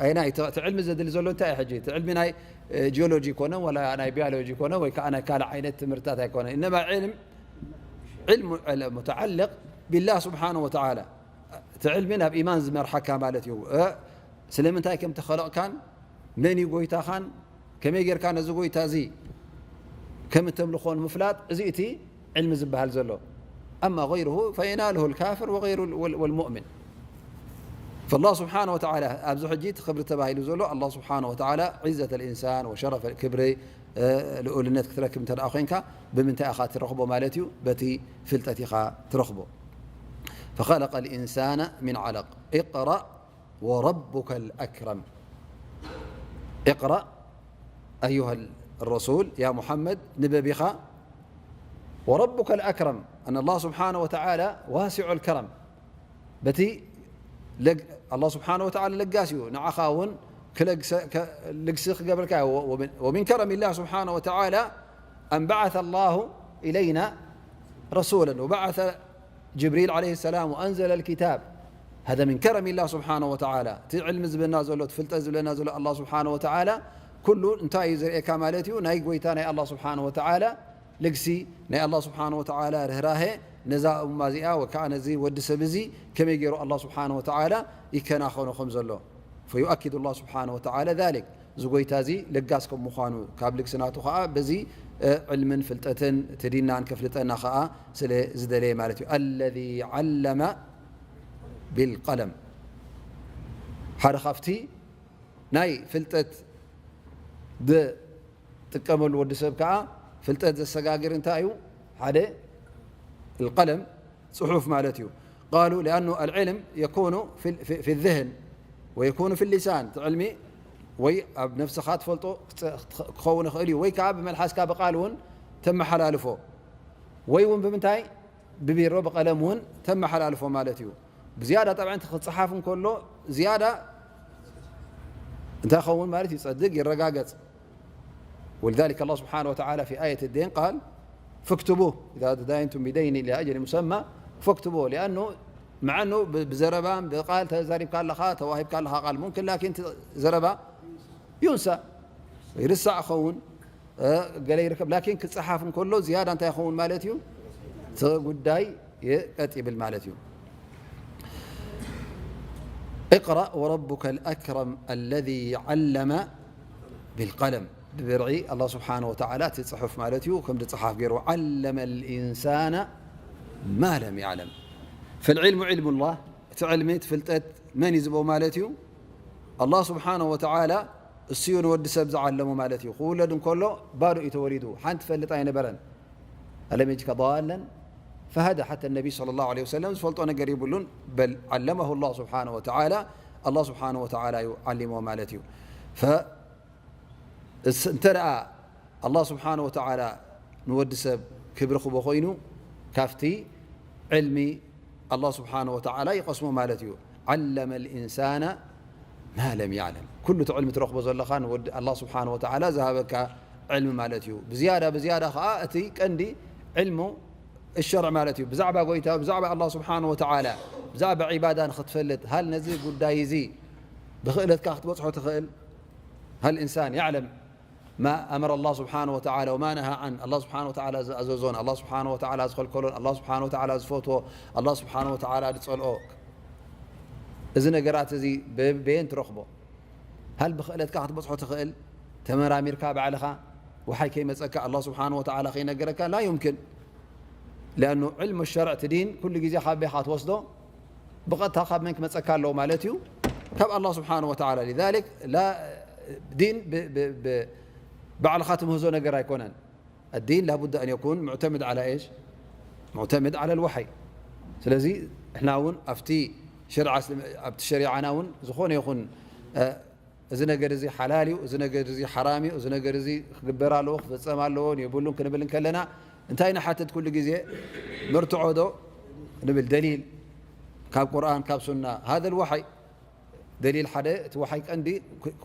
ኣየናይ እቲ፣ እቲ ዕልሚ ዘድሊ ዘሎ እንታይ እዩ ሕጂ? እቲ ዕልሚ ናይ፣ እ፣ ጂኦሎጂ ኣይኮነን፣ ወላ ናይ ቢዮሎጂ ኣይኮነን፣ ወይ ከዓ ናይ ካልእ ዓይነት ትምህርትታት ኣይኮነን። إنما علم، علم المتعلق بالله سبحانه وتعالى። እቲ ዕልሚ ናብ ኢማን ዝመርሓካ ማለት እዩ። እ፣ ስለምንታይ ከም ተኸለቕካን መን እዩ ጎይታኻን ከመይ ጌርካ ነዚ ጎይታ እዚ ከም እተምልኾ ንምፍላጥ፣ እዚ እቲ ዕልሚ ዝበሃል ዘሎ። أما غيره فيناله الكافر وغير ال-، وال-، والمؤمن. فالله سبحانه وتعالى ኣብዚ ሕጂ እቲ ክብሪ ተባሂሉ ዘሎ الله سبحانه وتعالى عزة الإنسان وشرف ክብሪ፣ እ፣ ልኡልነት ክትረክብ እንተ ደኣ ኮይንካ ብምንታይ ኢኻ ትረኽቦ ማለት እዩ? በቲ ፍልጠት ኢኻ ትረኽቦ። فخلق الإنسان من علق. اقرأ وربك الأكرم. اقرأ أيها الرسول، يا محمد، ንበብ ኢኻ። وربك الأكرم، أن الله سبحانه وتعالى واسع الكرم. በቲ ለግ-፣ الله سبحانه وتعالى ለጋስ እዩ፣ ንዓኻ እውን ክለግሰ-፣ ከ-፣ ልግሲ ክገብርካ እዩ። و-، ومن، ومن كرم الله سبحانه وتعالى أن بعث الله إلينا رسولا وبعث جبريل عليه السلام وأنزل الكتاب. هذا من كرم الله سبحانه وتعالى. እቲ ዕልሚ ዝብለና ዘሎ፣ እቲ ፍልጠት ዝብለና ዘሎ الله سبحانه وتعالى ኩሉ እንታይ እዩ ዘርእየካ ማለት እዩ? ናይ ጎይታ ናይ الله سبحانه وتعالى ልግሲ፣ ናይ الله سبحانه وتعالى ርህራሄ ነዛ እማ እዚኣ ወይ ከዓ ነዚ ወዲ ሰብ እዚ ከመይ ገይሩ الله سبحانه وتعالى ይከናኸኖ ከም ዘሎ። فيؤكد الله سبحانه وتعالى ذلك. እዚ ጎይታ እዚ ለጋስ ከም ምዃኑ፣ ካብ ልግሲ ናቱ ኸዓ በዚ፣ እ፣ ዕልምን ፍልጠትን እቲ ዲናን ከፍልጠና ኸዓ ስለ ዝደለየ ማለት እዩ። الذي علم بالقلم። ሓደ ካብቲ ናይ ፍልጠት ዝጥቀመሉ ወዲ ሰብ ከኣ ፍልጠት ዘሰጋግር እንታይ እዩ? ሓደ القلم፣ ጽሑፍ ማለት እዩ። قالوا لأنه العلم يكون في ال-، في، في الذهن ويكون في اللسان። እቲ ዕልሚ ወይ ኣብ ነፍስኻ ትፈልጦ ክጸ-፣ ክኸውን ይኽእል እዩ፣ ወይ ከኣ ብመልሓስካ ብቃል እውን ተመሓላልፎ፣ ወይ እውን ብምንታይ? ብቢሮ ብቀለም እውን ተመሓላልፎ ማለት እዩ። ብዝያዳ ጠብዓ እቲ ክጸሓፍ እንከሎ ዝያዳ እንታይ ኸውን ማለት እዩ? ይጸድግ፣ ይረጋገጽ። ولذلك الله سبحانه وتعالى في آية الدين قال: فاكتبوه، إذا تداينتم بدين إلى أجل مسمى فاكتبوه. لأنه مع أنه ب-، ብዘረባ ብቃል ተዛሪብካ ኣለኻ፣ ተዋሂብካ ኣለኻ ቃል ممكن، لكن ዘረባ ينسى، ይርሳዕ ኸውን፣ እ፣ ገለ ይርከብ። لكن ክጸሓፍ እንከሎ ዝያዳ እንታይ ይኸውን ማለት እዩ? እቲ ጉዳይ ይቀጥ ይብል ማለት እዩ። اقرأ وربك الأكرم الذي علم بالقلم. ብብርዒ الله سبحانه وتعالى እቲ ጽሑፍ ማለት እዩ፣ ከም ዝጸሓፍ ገይሩ። علم الإنسان ما لم يعلم. فالعلم علم الله، እቲ ዕልሚ፣ እቲ ፍልጠት መን እዩ ዝቦ ማለት እዩ? الله سبحانه وتعالى እሱ እዩ ንወዲ ሰብ ዝዓለሞ ማለት እዩ። ክውለድ እንከሎ ባዶ እዩ ተወሊዱ፣ ሓንቲ ፈልጥ ኣይነበረን። ألم يجدك ضالا فهدى። حتى النبي صلى الله عليه وسلم ዝፈልጦ ነገር የብሉን። بل علمه الله سبحانه وتعالى، الله سبحانه وتعالى እዩ ዓሊሞ ማለት እዩ። ፈ-፣ እስ-፣ እንተ ደኣ الله سبحانه وتعالى ንወዲ ሰብ ክብሪ ክቦ ኮይኑ፣ ካብቲ ዕልሚ الله سبحانه وتعالى ይቐስሞ ማለት እዩ። علم الإنسان ما لم يعلم. ኩሉ እቲ ዕልሚ ትረኽቦ ዘለኻ ንወዲ ኣላህ ስብሓን ወተዓላ ዝሃበካ ዕልሚ ማለት እዩ። ብዝያዳ ብዝያዳ ከዓ እቲ ቀንዲ ዕልሙ እሸርዕ ማለት እዩ። ብዛዕባ ጎይታ፣ ብዛዕባ ኣላህ ስብሓን ወተዓላ፣ ብዛዕባ ዒባዳ ንኽትፈልጥ፣ ሃል ነዚ ጉዳይ እዚ ብኽእለትካ ክትበፅሖ ትኽእል? هل الإنسان يعلم ما أمر الله سبحانه وتعالى وما نهى عنه، ኣላህ ስብሓን ወተዓላ ዝኣዘዞን ኣላህ ስብሓን ወተዓላ ዝኸልከሎን ኣላህ ስብሓን ወተዓላ ዝፈትዎ ኣላህ ስብሓን ወተዓላ ዝፀልኦ፣ እዚ ነገራት እዚ በየን ትረኽቦ? ሃል ብኽእለትካ ክትበፅሖ ትኽእል? ተመራሚርካ ባዕልኻ፣ ወሓይ ከይመፀካ ኣላህ ስብሓን ወተዓላ ከይነገረካ ላ ዩምክን። ሊኣኑ ዕልሙ ሸርዕ እቲ ዲን ኩሉ ግዜ ካብ ቤኻ ትወስዶ፣ ብቐጥታ ካብ መን ክመፀካ ኣለዎ ማለት እዩ? ካብ ኣላህ ስብሓን ወተዓላ። ሊዛሊክ ላ ዲን ብ- ብ- ብ- ባዕልኻ ትምህዞ ነገር ኣይኮነን። الدين لابد أن يكون معتمد على إيش؟ معتمد على الوحي. ስለዚ ንሕና እውን ኣብቲ ሸሪዓ እስልም- ኣብቲ ሸሪዓና እውን ዝኾነ ይኹን እ፣ እዚ ነገር እዚ ሓላል እዩ፣ እዚ ነገር እዚ ሓራም እዩ፣ እዚ ነገር እዚ ክግበር ኣለዎ፣ ክፍፀም ኣለዎ የብሉን ክንብል እንከለና እንታይ ንሓትት ኩሉ ግዜ? መርትዖ ዶ ንብል? ደሊል ካብ ቁርኣን ካብ ሱና። هذا الوحي ደሊል ሓደ እቲ ወሓይ ቀንዲ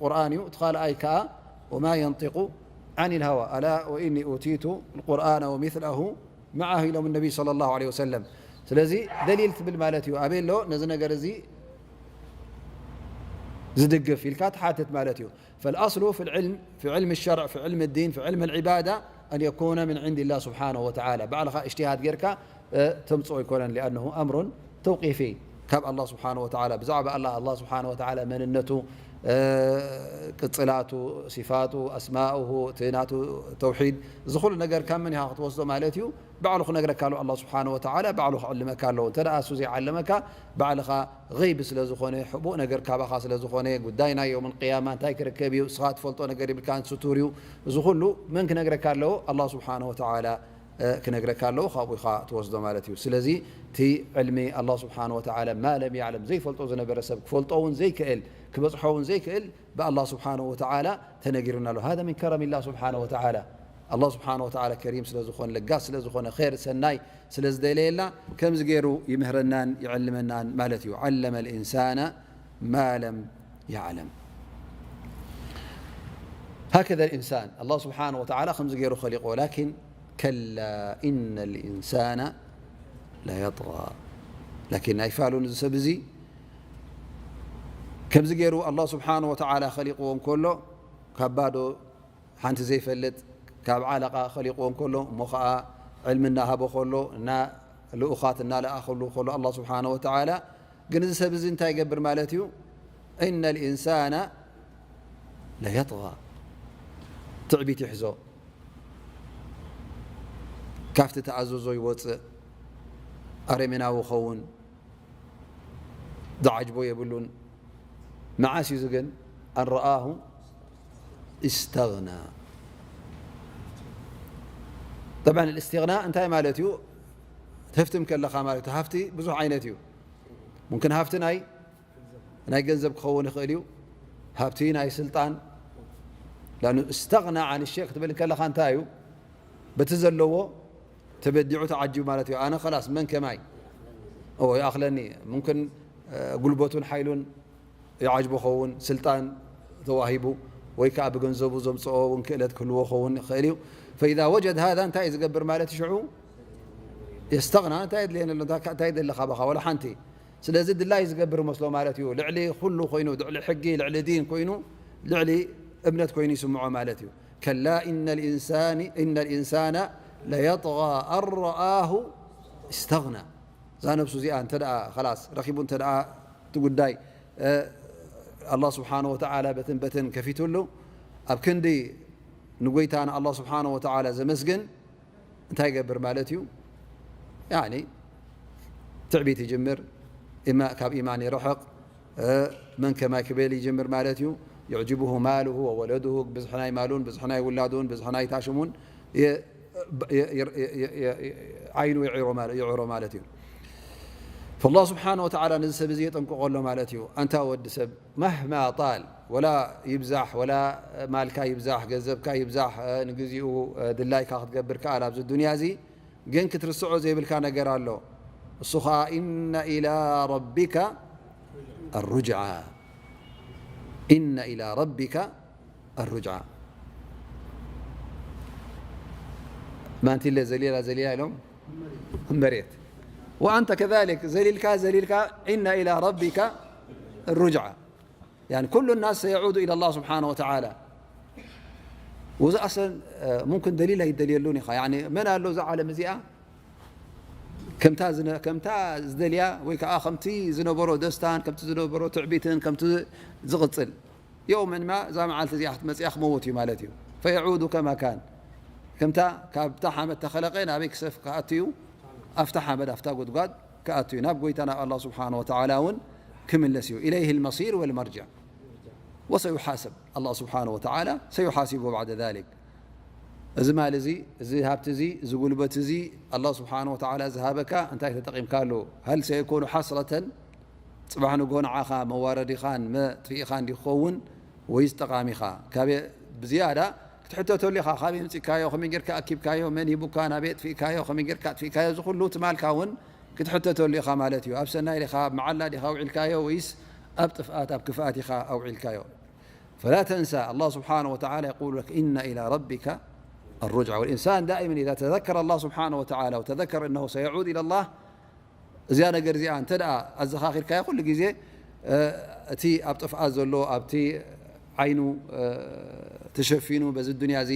ቁርኣን እዩ። እቲ ካልኣይ ከዓ وما ينطق عن الهوى ألا وإني أوتيت القرآن ومثله معه ኢሎም ነቢ صلى الله عليه وسلم። ስለዚ ደሊል ትብል ማለት እዩ። ኣበይ ኣሎ ነዚ ነገር እዚ ዝድግፍ ኢልካ ትሓትት ማለት እዩ። فالأصل في العلم، في علم الشرع، في علم الدين، في علم العبادة أن يكون من عند الله سبحانه وتعالى። ባዕልኻ اجتهاد ጌርካ እ፣ ተምፅኦ ኣይኮነን። لأنه أمر توقيفي ካብ ኣላህ ስብሓን ወተዓላ። ብዛዕባ ኣላህ፣ ኣላህ ስብሓን ወተዓላ መንነቱ፣ እ፣ ቅፅላቱ፣ ሲፋቱ፣ ኣስማኡሁ፣ እቲ ናቱ ተውሒድ፣ እዚ ኩሉ ነገር ካብ መን ኢኻ ክትወስዶ ማለት እዩ? ባዕሉ ክነግረካ ኣለዎ ኣላህ ስብሓን ወተዓላ፣ ባዕሉ ክዕልመካ ኣለዎ። እንተ ደኣ እሱ ዘይዓለመካ፣ ባዕልኻ ገይቢ ስለ ዝኾነ፣ ሕቡእ ነገር ካባኻ ስለ ዝኾነ፣ ጉዳይ ናይ የውመል ቅያማ እንታይ ክርከብ እዩ፣ እስኻ ትፈልጦ ነገር የብልካን፣ ስቱር እዩ። እዚ ኩሉ መን ክነግረካ ኣለዎ? ኣላህ ስብሓን ወተዓላ እ፣ ክነግረካ ኣለዎ፣ ካብኡ ኢኻ ትወስዶ ማለት እዩ። ስለዚ እቲ ዕልሚ ኣላህ ስብሓን ወተዓላ ማ ለም ያዕለም፣ ዘይፈልጦ ዝነበረ ሰብ ክፈልጦ እውን ዘይክእል፣ ክበፅሖ እውን ዘይክእል ብኣላህ ስብሓን ወተዓላ ተነጊሩና ኣሎ። هذا من كرم الله سبحانه وتعالى። ኣላህ ስብሓን ወተዓላ ከሪም ስለ ዝኾነ፣ ለጋስ ስለ ዝኾነ፣ ኸይር ሰናይ ስለ ዝደለየልና ከምዚ ገይሩ ይምህረናን ይዕልመናን ማለት እዩ። علم الإنسان ما لم يعلم. هكذا الإنسان، ኣላህ ስብሓን ወተዓላ ከምዚ ገይሩ ኸሊቆ። ላኪን كلا إن الإنسان ليطغى. ላኪን ኣይፋሉን እዚ ሰብ እዚ ከምዚ ገይሩ ኣላህ ስብሓን ወተዓላ ኸሊቅዎ እንከሎ ካብ ባዶ ሓንቲ ዘይፈልጥ ካብ ዓለቓ ኸሊቅዎ እንከሎ እሞ ኸዓ ዕልሚ እናሃቦ ከሎ እና ልኡኻት እናለኣኸሉ ከሎ ኣላህ ስብሓን ወተዓላ ግን እዚ ሰብ እዚ እንታይ ይገብር ማለት እዩ? إن الإنسان ليطغى ትዕቢት ይሕዞ። ካብቲ ተኣዘዞ ይወፅእ፣ ኣረሜናዊ ኸውን፣ ዝዓጅቦ የብሉን። መዓስ እዩ እዚ ግን? أن رآه استغنى። طبعا الاستغناء እንታይ ማለት እዩ? ትህፍትም ከለኻ ማለት እዩ። ሃፍቲ ብዙሕ ዓይነት እዩ። ሙምክን ሃፍቲ ናይ ናይ ገንዘብ ክኸውን ይኽእል እዩ። ሃብቲ ናይ ስልጣን። لأنه استغنى عن الشيء ክትብል ከለኻ እንታይ እዩ? በቲ ዘለዎ ተበዲዑ ተዓጂቡ ማለት እዩ። ኣነ ኸላስ መን ከማይ እዎ ይኣኽለኒ። ሙምክን እ፣ ጉልበቱን ሓይሉን ይዓጅቦ ኸውን፣ ስልጣን ተዋሂቡ ወይ ከዓ ብገንዘቡ ዘምፅኦ እውን ክእለት ክህልዎ ኸውን ይኽእል እዩ። فإذا وجد هذا እንታይ እዩ ዝገብር ማለት እዩ? ሽዑ يستغنى። እንታይ የድልየኒ ኣሎ? እንታይ እንታይ ይደሊ ካባኻ? ወላ ሓንቲ። ስለዚ ድላይ ዝገብር መስሎ ማለት እዩ። ልዕሊ ኩሉ ኮይኑ፣ ልዕሊ ሕጊ፣ ልዕሊ ዲን ኮይኑ፣ ልዕሊ እምነት ኮይኑ ይስምዖ ማለት እዩ። كلا إن الإنسان إن الإنسان ليطغى أن رآه استغنى። እዛ ነብሱ እዚኣ እንተ ደኣ ኸላስ ረኺቡ እንተ ደኣ እቲ ጉዳይ እ፣ ኣላህ ስብሓን ወተዓላ በትን በትን ከፊትሉ ኣብ ክንዲ ንጎይታና ኣላህ ስብሓን ወተዓላ ዘመስግን እንታይ ይገብር ማለት እዩ? ያኒ ትዕቢት ይጅምር፣ ኢማ- ካብ ኢማን ይርሕቕ፣ እ፣ መን ከማይ ክብል ይጅምር ማለት እዩ። يعجبه ماله وولده ብዝሒ ናይ ማሉን ብዝሒ ናይ ውላዱን ብዝሒ ናይ ታሽሙን የ- የ- የ- የ- የ- ዓይኑ ይዕሮ ማለ- ይዕሮ ማለት እዩ። فالله سبحانه وتعالى ነዚ ሰብ እዚ የጠንቅቆ ኣሎ ማለት እዩ። ኣንታ ወዲ ሰብ مهما طال ወላ ይብዛሕ ወላ ማልካ ይብዛሕ ገንዘብካ ይብዛሕ እ፣ ንግዚኡ እ፣ ድላይካ ክትገብር ከኣል ኣብዚ ዱንያ እዚ ግን ክትርስዖ ዘይብልካ ነገር ኣሎ። እሱ ኸዓ إن إلى ربك الرجعى። إن إلى ربك الرجعى. ማንቲለ ዘሊላ ዘሊላ ኢሎም መሬት። وأنت كذلك ዘሊልካ ዘሊልካ إن إلى ربك الرجعى. يعني كل الناس سيعود إلى الله سبحانه وتعالى. وإذا أصلا ممكن دليل ኣይደልየሉን ኢኻ። يعني መን ኣሎ እዛ ዓለም እዚኣ ከምታ ዝነ-፣ ከምታ ዝደልያ ወይ ከዓ ከምቲ ዝነበሮ ደስታን ከምቲ ዝነበሮ ትዕቢትን ከምቲ ዝቕጽል የውመን ማ እዛ መዓልቲ እዚኣ ክትመጽያ ክመውት እዩ ማለት እዩ። فيعود كما كان ከምታ ካብታ ሓመድ ተኸለቐ ናበይ ክሰፍ ክኣቱ እዩ? ኣብታ ሓመድ ኣብታ ጉድጓድ ክኣቱ እዩ። ናብ ጎይታ ናብ ኣላህ ስብሓነ ወተዓላ እውን ክምለስ እዩ። إليه المصير والمرجع وسيحاسب الله سبحانه وتعالى سيحاسبه بعد ذلك። እዚ ማል እዚ፣ እዚ ሃብቲ እዚ፣ እዚ ጉልበት እዚ ኣላህ ስብሓነ ወተዓላ ዝሃበካ እንታይ ተጠቒምካሉ? هل سيكون حسرة ጽባሕ ንግሆ ንዓኻ መዋረዲኻን መጥፊኢኻን ዲኸውን ወይስ ጠቓሚኻ? ካበይ ብዝያዳ ክትሕተተሉ ኢኻ። ካበይ ምጺካዮ? ከመይ ጌርካ ኣኪብካዮ? መን ሂቡካ? ናበይ ኣጥፊእካዮ? ከመይ ጌርካ ኣጥፊእካዮ? እዚ ኩሉ ትማልካ እውን ክትሕተተሉ ኢኻ ማለት እዩ። ኣብ ሰናይ ዲኻ፣ ኣብ መዓላ ዲኻ ኣውዒልካዮ ወይስ ኣብ ጥፍኣት፣ ኣብ ክፍኣት ኢኻ ኣውዒልካዮ? فلا تنسى الله سبحانه وتعالى يقول لك إن إلى ربك الرجعى. والإنسان دائما إذا تذكر الله سبحانه وتعالى وتذكر أنه سيعود إلى الله እዚኣ ነገር እዚኣ እንተ ደኣ ኣዘኻኺርካዮ ኩሉ ግዜ፣ እ፣ እቲ ኣብ ጥፍኣት ዘሎ፣ ኣብቲ ዓይኑ፣ እ፣ ተሸፊኑ በዚ ዱንያ እዚ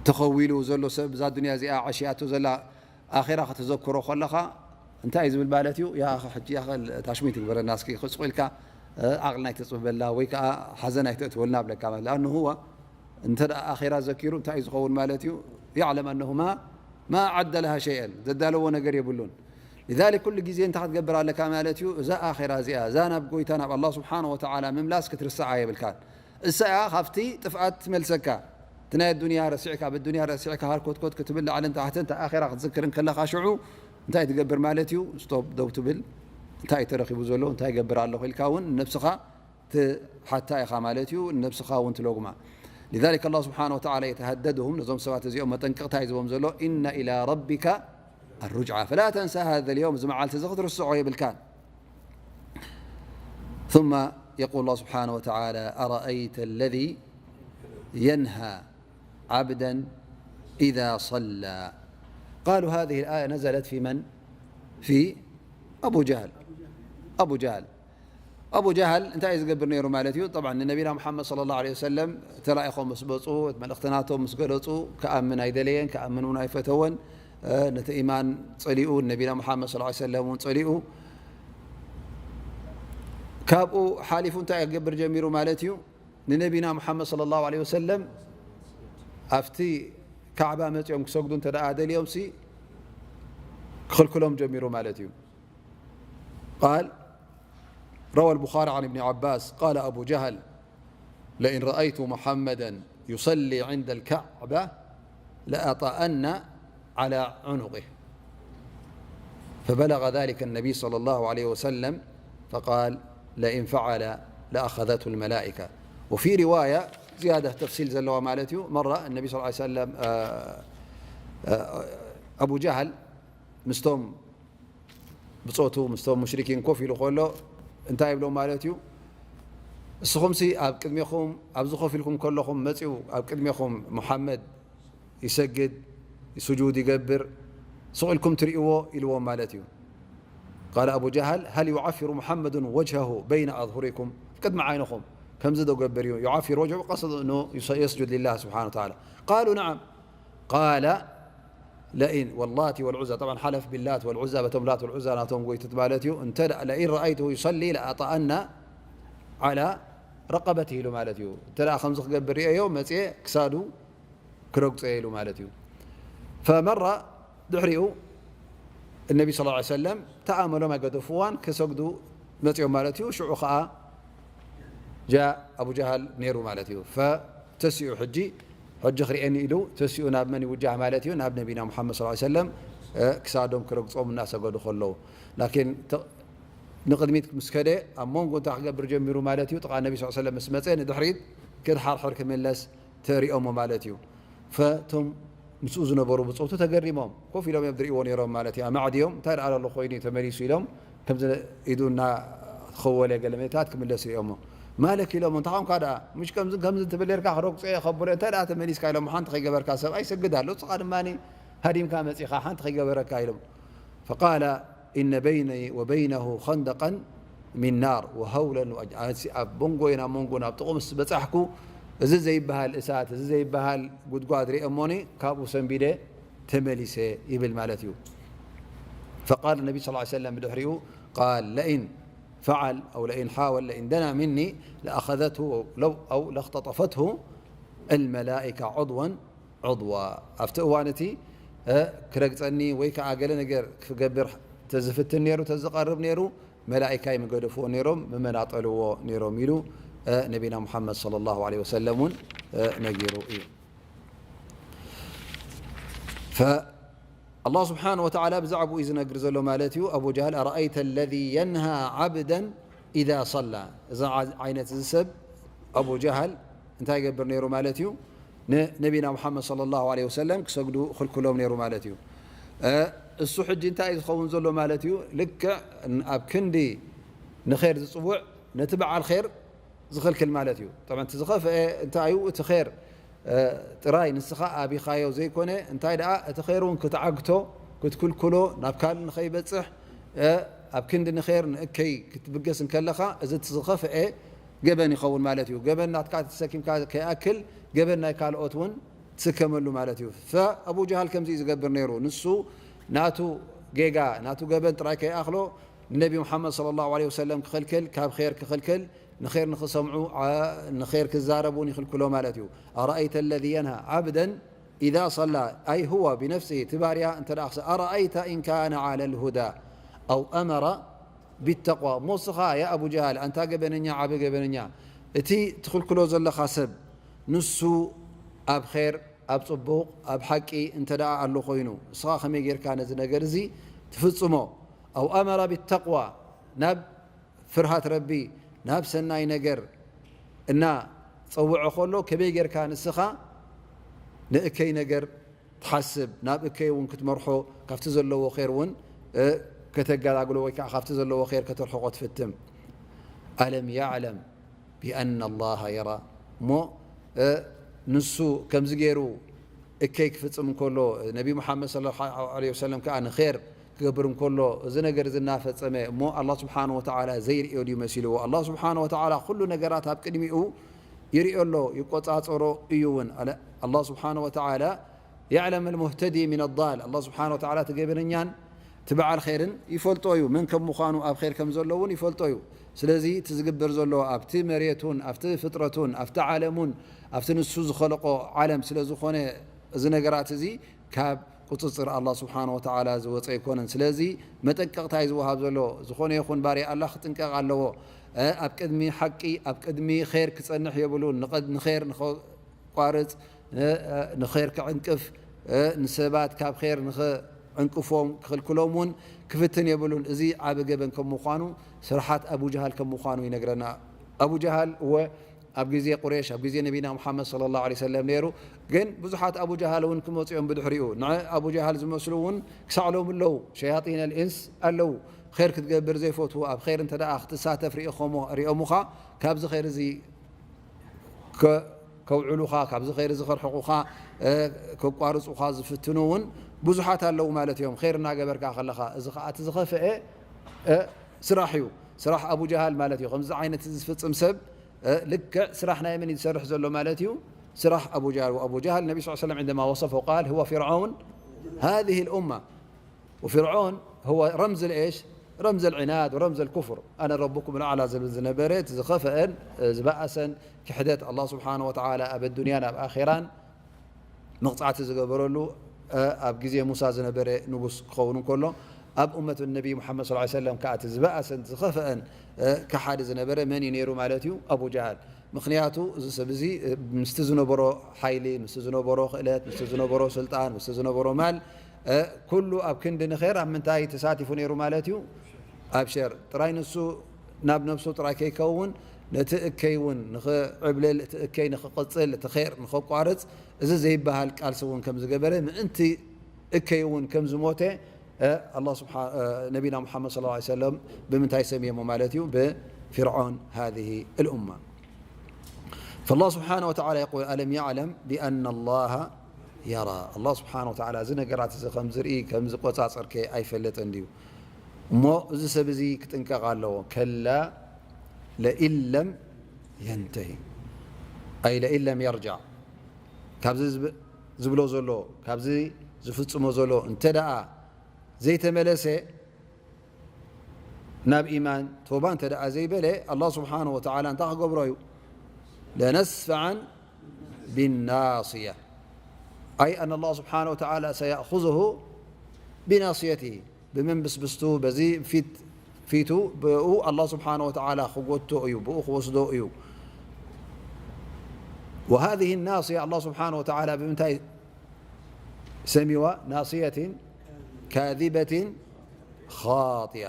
ተኸዊሉ ዘሎ ሰብ፣ እዛ ዱንያ እዚኣ ዓሽያቶ ዘላ ኣኼራ ከተዘክሮ ከለኻ እንታይ እዩ ዝብል ማለት እዩ? ያ ኣኸ ሕጂ ያኸል ታሽሙይ ትግበረና እስኪ፣ ስቕ ኢልካ፣ እ፣ ዓቕልና ኣይተጽብበልና ወይ ከኣ ሓዘን ኣይተእትወልና ብለካ ማለት። لأنه هو እንተ ደኣ ኣኼራ ዘኪሩ እንታይ እዩ ዝኸውን ማለት እዩ? يعلم أنه ما ما أعد لها شيئا ዘዳለዎ ነገር የብሉን። لذلك ኩሉ ግዜ እንታይ ክትገብር ኣለካ ማለት እዩ? እዛ ኣኼራ እዚኣ፣ እዛ ናብ ጎይታ ናብ ኣላህ ስብሓነ ወተዓላ ምምላስ ክትርስዓ የብልካን። እሳ እያ ካብቲ ጥፍኣት ትመልሰካ። እቲ ናይ ኣዱንያ ረሲዕካ፣ ኣብ ኣዱንያ ረሲዕካ ሃርኮትኮት ክትብል ላዕልን ታሕትን፣ እታ ኣኼራ ክትዝክር እንከለኻ ሽዑ እንታይ ትገብር ማለት እዩ? ስቶፕ ደው ትብል። እንታይ እዩ ተረኺቡ ዘሎ? እንታይ ይገብር ኣለኹ? ኢልካ እውን ነብስኻ ትሓታ ኢኻ ማለት እዩ፣ ነብስኻ እውን ትለጉማ። لذلك الله سبحانه وتعالى يتهددهم ነዞም ሰባት እዚኦም መጠንቀቕታ እዩ ዝቦም ዘሎ، إن إلى ربك الرجعى فلا تنسى هذا اليوم እዚ መዓልቲ እዚ ክትርስዖ የብልካን። ثم يقول الله سبحانه وتعالى أرأيت الذي ينهى عبدا إذا صلى. قالوا هذه الآية نزلت في من؟ في أبو جهل. أبو جهل. أبو جهل እንታይ እዩ ዝገብር ነይሩ ማለት እዩ? طبعا ንነቢና ሙሓመድ صلى الله عليه وسلم ተላኢኾም ምስ መፁ፣ መልእኽቲ ናቶም ምስ ገለፁ፣ ክኣምን ኣይደለየን፣ ክኣምን እውን ኣይፈተወን። እ፣ ነቲ ኢማን ፀሊኡ፣ ነቢና ሙሓመድ صلى الله عليه وسلم እውን ፀሊኡ። ካብኡ ሓሊፉ እንታይ ክገብር ጀሚሩ ማለት እዩ? ንነቢና ሙሓመድ صلى الله عليه وسلم ኣብቲ ካዕባ መፂኦም ክሰግዱ እንተ ደኣ ደልዮም ሲ ክኽልክሎም ጀሚሩ ማለት እዩ። قال روى البخاري عن ابن عباس قال أبو جهل لئن رأيت محمدا يصلي عند الكعبة لأطأن على عنقه. فبلغ ذلك النبي صلى الله عليه وسلم فقال لئن فعل لأخذته الملائكة. وفي رواية زيادة تفصيل ዘለዋ ማለት እዩ። مرة النبي صلى الله عليه وسلم، እ፣ እ፣ ኣቡ ጃህል ምስቶም ብጾቱ ምስቶም ሙሽሪኪን ኮፍ ኢሉ ከሎ እንታይ ይብሎም ማለት እዩ? እስኹምሲ ኣብ ቅድሜኹም ኣብዚ ኮፍ ኢልኩም ከለኹም መጺኡ ኣብ ቅድሜኹም ሙሓመድ ይሰግድ፣ ስጁድ ይገብር፣ ስቕ ኢልኩም ትርእይዎ ኢልዎም ማለት እዩ። قال أبو جهل هل يعفر محمد وجهه بين أظهركم ቅድሚ ዓይንኹም ከምዚ ዶ ገብር እዩ? يعفر وجهه قصد أنه يسجد لله سبحانه وتعالى. قالوا نعم. قال لئن واللات والعزى طبعا ሓለፍ باللات والعزى በቶም ላት والعزى ናቶም ጎይትት ማለት እዩ። እንተ ደኣ لئن رأيته يصلي لأطأن على رقبته ኢሉ ማለት እዩ። እንተ ደኣ ከምዚ ክገብር ርእየዮ መጽየ ክሳዱ ክረግጾ ኢሉ ማለት እዩ። فمر ድሕሪኡ النبي صلى الله عليه وسلم ተኣመሎም ኣይገደፍዋን ክሰግዱ መጽኦም ማለት እዩ። ሽዑ ኸኣ ጃ ኣቡ ጃህል ነይሩ ማለት እዩ። ፈተሲኡ ሕጂ ሕጂ ክርእየኒ ኢሉ ተሲኡ ናብ መን ይውጃህ ማለት እዩ? ናብ ነቢና ሙሓመድ صلى الله عليه وسلم ክሳዶም ክረግጾም እናሰገዱ ከለዉ ላኪን ንቕድሚት ምስ ከደ ኣብ መንጎ እንታይ ክገብር ጀሚሩ ማለት እዩ? ጥቓ ነቢ صلى الله عليه وسلم ምስ መጸ ንድሕሪት ክድሓርሕር ክምለስ ተሪኦሞ ማለት እዩ። ፈቶም ምስኡ ዝነበሩ ብጾቱ ተገሪሞም ኮፍ ኢሎም እዮም ዝርእይዎ ነይሮም ማለት እዩ። ኣማዕድዮም እንታይ ደኣ ዘሎ ኮይኑ እዩ ተመሊሱ ኢሎም ከምዚ ኢዱ እና ክኸወለ ገለ መታት ክምለስ ሪኦሞ። ማለክ ኢሎሞ፣ እንታይ ኾንካ ደኣ? ምሽ ከምዚ ከምዚ ትብል ኔርካ፣ ክረግጾ እየ ከብሎ፣ እንታይ ደኣ ተመሊስካ ኢሎሞ፣ ሓንቲ ከይገበርካ ሰብ ኣይሰግድ ኣሎ፣ ንስኻ ድማ ሃዲምካ መጺኻ፣ ሓንቲ ከይገበረካ ኢሎም። فقال إن بيني وبينه خندقا من نار وهولا وأج-، ኣንሲ ኣብ መንጎ ናብ መንጎ ናብ ጥቕኡ ምስ በጻሕኩ፣ እዚ ዘይበሃል እሳት፣ እዚ ዘይበሃል ጉድጓድ ሪኦሞኒ፣ ካብኡ ሰንቢደ ተመሊሰ ይብል ማለት እዩ። فقال النبي صلى الله عليه وسلم ብድሕሪኡ قال لئن فعل أو لئن حاول لئن دنا مني لأخذته لو أو لاختطفته الملائكة عضوا عضوا ኣብቲ እዋን እቲ እ፣ ክረግጸኒ ወይ ከዓ ገለ ነገር ክገብር ተዝፍትን ነይሩ ተዝቐርብ ነይሩ መላኢካ ይምገደፍዎ ነይሮም ምመናጠልዎ ነይሮም ኢሉ እ፣ ነቢና ሙሓመድ صلى الله عليه وسلم እውን እ፣ ነጊሩ እዩ። فالله سبحانه وتعالى ብዛዕባኡ እዩ ዝነግር ዘሎ ማለት እዩ። أبو جهل أرأيت الذي ينهى عبدا إذا صلى። እዚ ዓ-፣ ዓይነት እዚ ሰብ ኣቡ ጀሃል እንታይ ይገብር ነይሩ ማለት እዩ? ንነቢና ሙሓመድ صلى الله عليه وسلم ክሰግዱ ክልክሎም ነይሩ ማለት እዩ። እ፣ እሱ ሕጂ እንታይ እዩ ዝኸውን ዘሎ ማለት እዩ? ልክዕ ኣብ ክንዲ ንኸይር ዝጽውዕ ነቲ በዓል ኸይር ዝኽልክል ማለት እዩ። ጠብዓን እቲ ዝኸፍአ እንታይ እዩ? እቲ ኸይር እ፣ ጥራይ ንስኻ ኣቢኻዮ ዘይኮነ፣ እንታይ ደኣ እቲ ኸይር እውን ክትዓግቶ፣ ክትክልክሎ፣ ናብ ካልእ ንኸይበጽሕ፣ እ፣ ኣብ ክንዲ ንኸይር ንእከይ ክትብገስ እንከለኻ፣ እዚ እቲ ዝኸፍአ ገበን ይኸውን ማለት እዩ። ገበን ናትካ ተሰኪምካ ከይኣክል፣ ገበን ናይ ካልኦት እውን ትስከመሉ ማለት እዩ። ፈ-፣ ኣቡ ጀሃል ከምዚ እዩ ዝገብር ነይሩ። ንሱ ናቱ ጌጋ፣ ናቱ ገበን ጥራይ ከይኣኽሎ፣ ንነቢ ሙሓመድ صلى الله عليه وسلم ክኽልክል፣ ካብ ኸይር ክኽልክል፣ ንኸይር ንኽሰምዑ፣ ዓ-፣ ንኸይር ክዛረቡ እውን ይኽልክሎ ማለት እዩ። أرأيت الذي ينهى عبدا إذا صلى، أي هو بنفسه، እቲ ባርያ እንተ ደኣ ክሰ-፣ أرأيت إن كان على الهدى أو أمر بالتقوى، እሞ ንስኻ ያ ኣቡ ጀሃል፣ ኣንታ ገበነኛ፣ ዓቢ ገበነኛ፣ እቲ ትኽልክሎ ዘለኻ ሰብ፣ ንሱ ኣብ ኸይር፣ ኣብ ጽቡቕ፣ ኣብ ሓቂ እንተ ደኣ ኣሎ ኾይኑ፣ ንስኻ ከመይ ጌርካ ነዚ ነገር እዚ ትፍጽሞ? أو أمر بالتقوى، ናብ ፍርሃት ረቢ ናብ ሰናይ ነገር እና ጸውዖ ከሎ፣ ከመይ ጌርካ ንስኻ ንእከይ ነገር ትሓስብ፣ ናብ እከይ እውን ክትመርሖ፣ ካብቲ ዘለዎ ኸይር እውን፣ እ፣ ከተገላግሎ ወይ ከዓ ካብቲ ዘለዎ ኸይር ከተርሕቆ ትፍትም። ألم يعلم بأن الله يرى። እሞ፣ እ፣ ንሱ ከምዚ ገይሩ እከይ ክፍጽም እንከሎ፣ ነቢ ሙሓመድ صلى الله عليه وسلم ከኣ ንኸይር ክገብር እንከሎ፣ እዚ ነገር እዚ እናፈጸመ፣ እሞ ኣላህ ስብሓነሁ ወተዓላ ዘይርእዮ ድዩ መሲልዎ? ኣላህ ስብሓነሁ ወተዓላ ኩሉ ነገራት ኣብ ቅድሚኡ ይርእዮ ኣሎ፣ ይቆጻጸሮ እዩ እውን። ኣለ-፣ ኣላህ ስብሓነሁ ወተዓላ يعلم المهتدي من الضال። ኣላህ ስብሓነሁ ወተዓላ እቲ ገበነኛን እቲ በዓል ኸይርን ይፈልጦ እዩ። መን ከም ምዃኑ ኣብ ኸይር ከም ዘሎ እውን ይፈልጦ እዩ። ስለዚ እቲ ዝግበር ዘሎ ኣብቲ መሬቱን ኣብቲ ፍጥረቱን ኣብቲ ዓለሙን ኣብቲ ንሱ ዝኸለቆ ዓለም ስለ ዝኾነ፣ እዚ ነገራት እዚ ካብ ቁጽጽር ኣላህ ስብሓነሁ ወተዓላ ዝወጸ ኣይኮነን። ስለዚ መጠንቀቕታ እዩ ዝወሃብ ዘሎ። ዝኾነ ይኹን ባርያ ኣላህ ክጥንቀቕ ኣለዎ። እ፣ ኣብ ቅድሚ ሓቂ፣ ኣብ ቅድሚ ኸይር ክጸንሕ የብሉን። ንቐድ-፣ ንኸይር ንኸ-፣ ቋርጽ፣ ን-፣ ንኸይር ክዕንቅፍ፣ ንሰባት ካብ ኸይር ንኽዕንቅፎም ክኽልክሎም እውን ክፍትን የብሉን። እዚ ዓቢ ገበን ከም ምዃኑ ስራሓት ኣቡ ጀሃል ከም ምዃኑ ይነግረና። ኣቡ ጀሃል እወ ኣብ ግዜ ቁሬሽ፣ ኣብ ግዜ ነቢና ሙሓመድ صلى الله عليه وسلم ነይሩ። ግን ብዙሓት ኣቡ ጀሃል እውን ክመጹ እዮም ብድሕሪኡ። ንዐ ኣቡ ጀሃል ዝመስሉ እውን ክሳዕ ሎሚ ኣለዉ። ሸያጢን ኣልኢንስ ኣለዉ። ኸይር ክትገብር ዘይፈትዉ፣ ኣብ ኸይር እንተ ደኣ ክትሳተፍ ሪኦኸሞ-፣ ሪኦሙኻ፣ ካብዚ ኸይር እዚ ከ-፣ ከውዕሉኻ፣ ካብዚ ኸይር እዚ ከርሕቑኻ፣ እ፣ ከቋርጹኻ ዝፍትኑ እውን ብዙሓት ኣለዉ ማለት እዮም። ኸይር እናገበርካ ከለኻ፣ እዚ ኸኣ እቲ ዝኸፍአ፣ እ፣ ስራሕ እዩ። ስራሕ ኣቡ ጀሃል ማለት እዩ። ከምዚ ዓይነት እዚ ዝፍጽም ሰብ፣ እ፣ ልክዕ ስራሕ ናይ መን እዩ ዝሰርሕ ዘሎ ማለት እዩ? ስራሕ ኣቡ ጀሃል። وأبو جهل النبي صلى الله عليه وسلم عندما وصفه قال: هو فرعون هذه الأمة. وفرعون هو رمز الإيش؟ رمز العناد ورمز الكفر. أنا ربكم الأعلى ዝብል ዝነበረ፣ እቲ ዝኸፍአን፣ እ፣ ዝበኣሰን ክሕደት ኣላህ ስብሓነሁ ወተዓላ ኣብ ኣዱንያን ኣብ ኣኼራን መቕጻዕቲ ዝገበረሉ፣ እ፣ ኣብ ግዜ ሙሳ ዝነበረ ንጉስ ክኸውን እንከሎ፣ ኣብ እመት ነቢ ሙሓመድ صلى الله عليه وسلم ከኣ እቲ ዝበኣሰን ዝኸፍአን፣ እ፣ ከሓዲ ዝነበረ መን እዩ ነይሩ ማለት እዩ? ኣቡ ጀሃል። ምኽንያቱ እዚ ሰብ እዚ፣ እ፣ ምስቲ ዝነበሮ ሓይሊ፣ ምስቲ ዝነበሮ ክእለት፣ ምስቲ ዝነበሮ ስልጣን፣ ምስቲ ዝነበሮ ማል፣ እ፣ ኩሉ ኣብ ክንዲ ንኸይር ኣብ ምንታይ ተሳቲፉ ነይሩ ማለት እዩ? ኣብ ሸር። ጥራይ ንሱ ናብ ነብሱ ጥራይ ከይከውን፣ ነቲ እከይ እውን ንኽዕብልል፣ እቲ እከይ ንኽቕጽል፣ እቲ ኸይር ንኸቋርጽ፣ እዚ ዘይበሃል ቃልሲ እውን ከም ዝገበረ፣ ምእንቲ እከይ እውን ከም ዝሞተ፣ ነቢና ሙሓመድ صلى الله عليه وسلم ብምንታይ ሰምየሞ ማለት እዩ? ብፊርዖን هذه الأمة. فالله سبحانه وتعالى يقول: ألم يعلم بأن الله يرى. ኣላህ ስብሓነ ወተዓላ እዚ ነገራት እዚ ከም ዝርኢ ከም ዝቆጻጸር ከ ኣይፈለጠን ድዩ? እሞ እዚ ሰብ እዚ ክጥንቀቕ ኣለዎ። ከላ ለኢን ለም የንተሂ፣ ኣይ ለኢን ለም የርጃዕ፣ ካብዚ ዝብ- ዝብሎ ዘሎ፣ ካብዚ ዝፍጽሞ ዘሎ እንተ ደኣ ዘይተመለሰ፣ ናብ ኢማን ቶባ እንተ ደኣ ዘይበለ፣ ኣላህ ስብሓነሁ ወተዓላ እንታይ ክገብሮ እዩ? ለነስፈዓን ቢናስያ። ኣይ ኣን ኣላህ ስብሓነሁ ወተዓላ ሰየእኹዙሁ ቢናስየቲሂ። ብምንብስብስቱ፣ በዚ ፊት ፊቱ፣ ብኡ ኣላህ ስብሓነሁ ወተዓላ ክጎትቶ እዩ፣ ብኡ ክወስዶ እዩ። وهذه الناصية ኣላህ ስብሓነሁ ወተዓላ ብምንታይ ሰሚዋ? ናስየትን ካዚበትን ኻጢያ።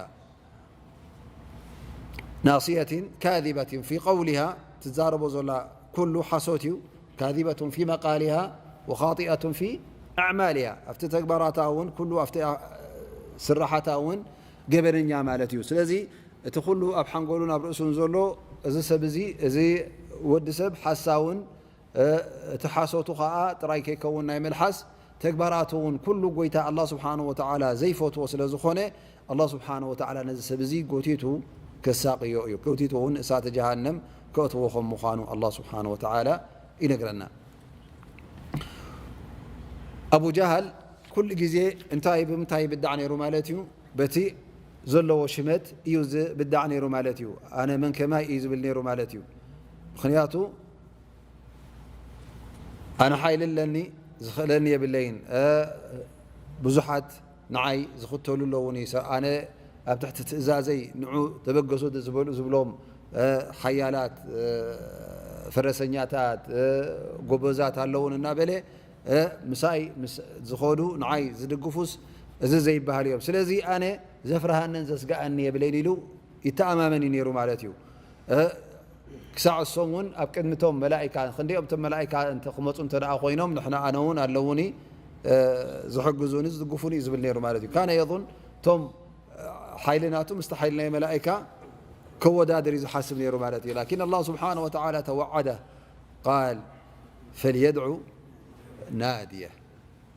ናስየትን ካዚበትን ፊ ቀውሊሃ፣ ትዛረቦ ዘላ ኩሉ ሓሶት እዩ። ካዚበቱን ፊ መቃሊሃ ወኻጢኣቱን ፊ ኣዕማሊሃ። ኣብቲ ተግባራታ እውን ኩሉ ኣብቲ ስራሓታ እውን ገበነኛ ማለት እዩ። ስለዚ እቲ ኩሉ ኣብ ሓንጎሉን ኣብ ርእሱን ዘሎ እዚ ሰብ እዚ፣ እዚ ወዲ ሰብ ሓሳውን እቲ ሓሶቱ ኸኣ ጥራይ ከይከውን ናይ መልሓስ ተግባራቱ እውን ኩሉ ጎይታ ኣላህ ስብሓነሁ ወተዓላ ዘይፈትዎ ስለ ዝኾነ፣ ኣላህ ስብሓነሁ ወተዓላ ነዚ ሰብ እዚ ጎቲቱ ከሳቕዮ እዩ። ጎቲቱ እውን እሳተ ጀሃነም ከእትዎ ከም ምዃኑ ኣላህ ስብሓነሁ ወተዓላ ይነግረና። ኣቡ ጃሃል ኩሉ ግዜ እንታይ ብምንታይ ይብዳዕ ነይሩ ማለት እዩ? በቲ ዘለዎ ሽመት እዩ ዝብዳዕ ነይሩ ማለት እዩ። ኣነ መን ከማይ እዩ ዝብል ነይሩ ማለት እዩ። ምኽንያቱ ኣነ ሓይሊ ኣለኒ፣ ዝኽእለኒ የብለይን። እ፣ ብዙሓት ንዓይ ዝኽተሉ ኣለዉኒ። ሰ-፣ ኣነ ኣብ ትሕቲ ትእዛዘይ ንዑ ተበገሱ ዝበሉ፣ ዝብሎም፣ እ፣ ሓያላት፣ እ፣ ፈረሰኛታት፣ እ፣ ጎበዛት ኣለዉን እናበለ፣ እ፣ ምሳይ ምስ ዝኸዱ፣ ንዓይ ዝድግፉስ እዚ ዘይበሃል እዮም። ስለዚ ኣነ ዘፍርሃንን ዘስግኣኒ የብለይን ኢሉ ይተኣማመን እዩ ነይሩ ማለት እዩ። እ፣ ክሳዕ እሶም እውን ኣብ ቅድሚቶም መላኢካ፣ ክንዲኦም እቶም መላኢካ እንተ ክመፁ እንተ ደኣ ኮይኖም፣ ንሕና ኣነ እውን ኣለዉኒ፣ እ፣ ዝሕግዙኒ፣ ዝድግፉኒ እዩ ዝብል ነይሩ ማለት እዩ። ካነ የظن እቶም፣ እ፣ ሓይሊ ናቱ ምስቲ ሓይሊ ናይ መላኢካ ከወዳድር እዩ ዝሓስብ ነይሩ ማለት እዩ። ላኪን ኣላህ ስብሓነ ወተዓላ ተወዓደ፣ ቃል ፈልየድዑ ናድየ።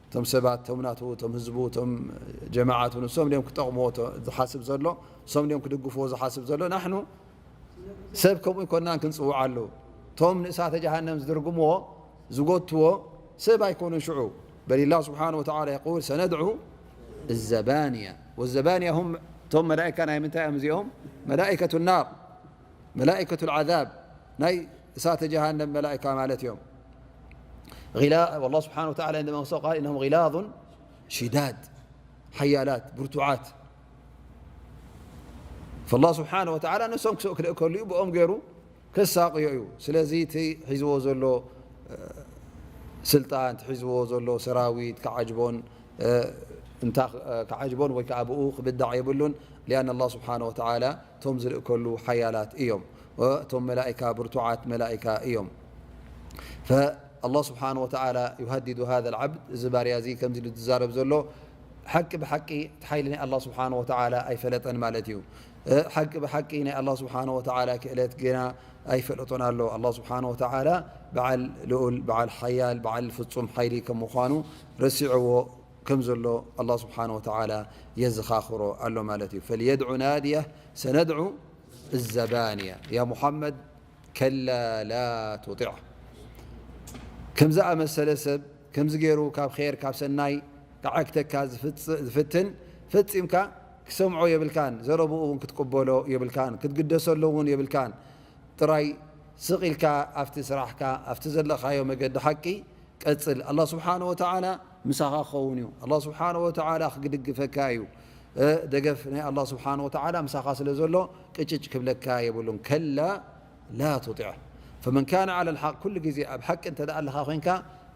እቶም ሰባት፣ እቶም ናቱ፣ እቶም ህዝቡ፣ እቶም ጀማዓቱ፣ ንሶም ድዮም ክጠቕምዎ ተ-፣ ዝሓስብ ዘሎ፣ ንሶም ድዮም ክድግፍዎ ዝሓስብ ዘሎ። ናሕኑ ሰብ ከምኡ ኣይኮንናን ክንጽውዓሉ። እቶም ንእሳተ ጀሃነም ዝድርግምዎ፣ ዝጎትዎ ሰብ ኣይኮኑን ሽዑ። በል ላህ ስብሓነሁ ወተዓላ የቁል፣ ሰነድዑ ዘባንያ። ወዘባንያ ሁም፣ እቶም መላኢካ ናይ ምንታይ እዮም እዚኦም? መላኢከቱ ናር። መላኢከቱል ዓዛብ፣ ናይ እሳተ ጀሃነም መላኢካ ማለት እዮም። غلا-، والله سبحانه وتعالى عندما وصفه قال: إنهم غلاظ شداد، ሓያላት፣ ብርቱዓት። فالله سبحانه وتعالى ነሶም ክስእ ክልእከሉ እዩ፣ ብኦም ገይሩ ከሳቕዮ እዩ። ስለዚ እቲ ሒዝዎ ዘሎ፣ እ፣ ስልጣን፣ እቲ ሒዝዎ ዘሎ ሰራዊት ክዓጅቦን፣ እ፣ እንታ፣ እ፣ ክዓጅቦን ወይ ከዓ ብኡ ክብዳዕ የብሉን። لأن الله سبحانه وتعالى እቶም ዝልእከሉ ሓያላት እዮም። እቶም መላኢካ ብርቱዓት መላኢካ እዮም። فالله سبحانه وتعالى يهدد هذا العبد፣ እዚ ባርያ እዚ ከምዚ ኢሉ ዝዛረብ ዘሎ ሓቂ ብሓቂ እቲ ሓይሊ ናይ ኣላህ ስብሓነ ወተዓላ ኣይፈለጠን ማለት እዩ። እ፣ ሓቂ ብሓቂ ናይ ኣላህ ስብሓነ ወተዓላ ክእለት ገና ኣይፈለጦን ኣሎ። ኣላህ ስብሓነ ወተዓላ በዓል ልኡል፣ በዓል ሓያል፣ በዓል ፍጹም ሓይሊ ከም ምዃኑ ረሲዕዎ ከም ዘሎ ኣላህ ስብሓነ ወተዓላ የዘኻኽሮ ኣሎ ማለት እዩ። ፈልየድዑ ናድየህ ሰነድዑ ዘባንያ። ያ ሙሓመድ፣ ከላ ላ ቱጢዕ። ከም ዝኣመሰለ ሰብ፣ ከምዚ ገይሩ ካብ ኼር፣ ካብ ሰናይ ክዓግተካ ዝፍጽ-፣ ዝፍትን፣ ፈጺምካ ክሰምዖ የብልካን። ዘረብኡ እውን ክትቅበሎ የብልካን። ክትግደሰሉ እውን የብልካን። ጥራይ ስቕ ኢልካ ኣብቲ ስራሕካ፣ ኣብቲ ዘለኻዮ መገዲ ሓቂ ቀጽል። ኣላህ ስብሓነ ወተዓላ ምሳኻ ክኸውን እዩ። ኣላህ ስብሓነ ወተዓላ ክድግፈካ እዩ። እ፣ ደገፍ ናይ ኣላህ ስብሓነ ወተዓላ ምሳኻ ስለ ዘሎ ቅጭጭ ክብለካ የብሉን። ከላ ላ ቱጢዕ። ፈመን ካነ ዓላ ልሓቅ፣ ኩሉ ግዜ ኣብ ሓቂ እንተ ደኣ ኣለኻ ኮይንካ፣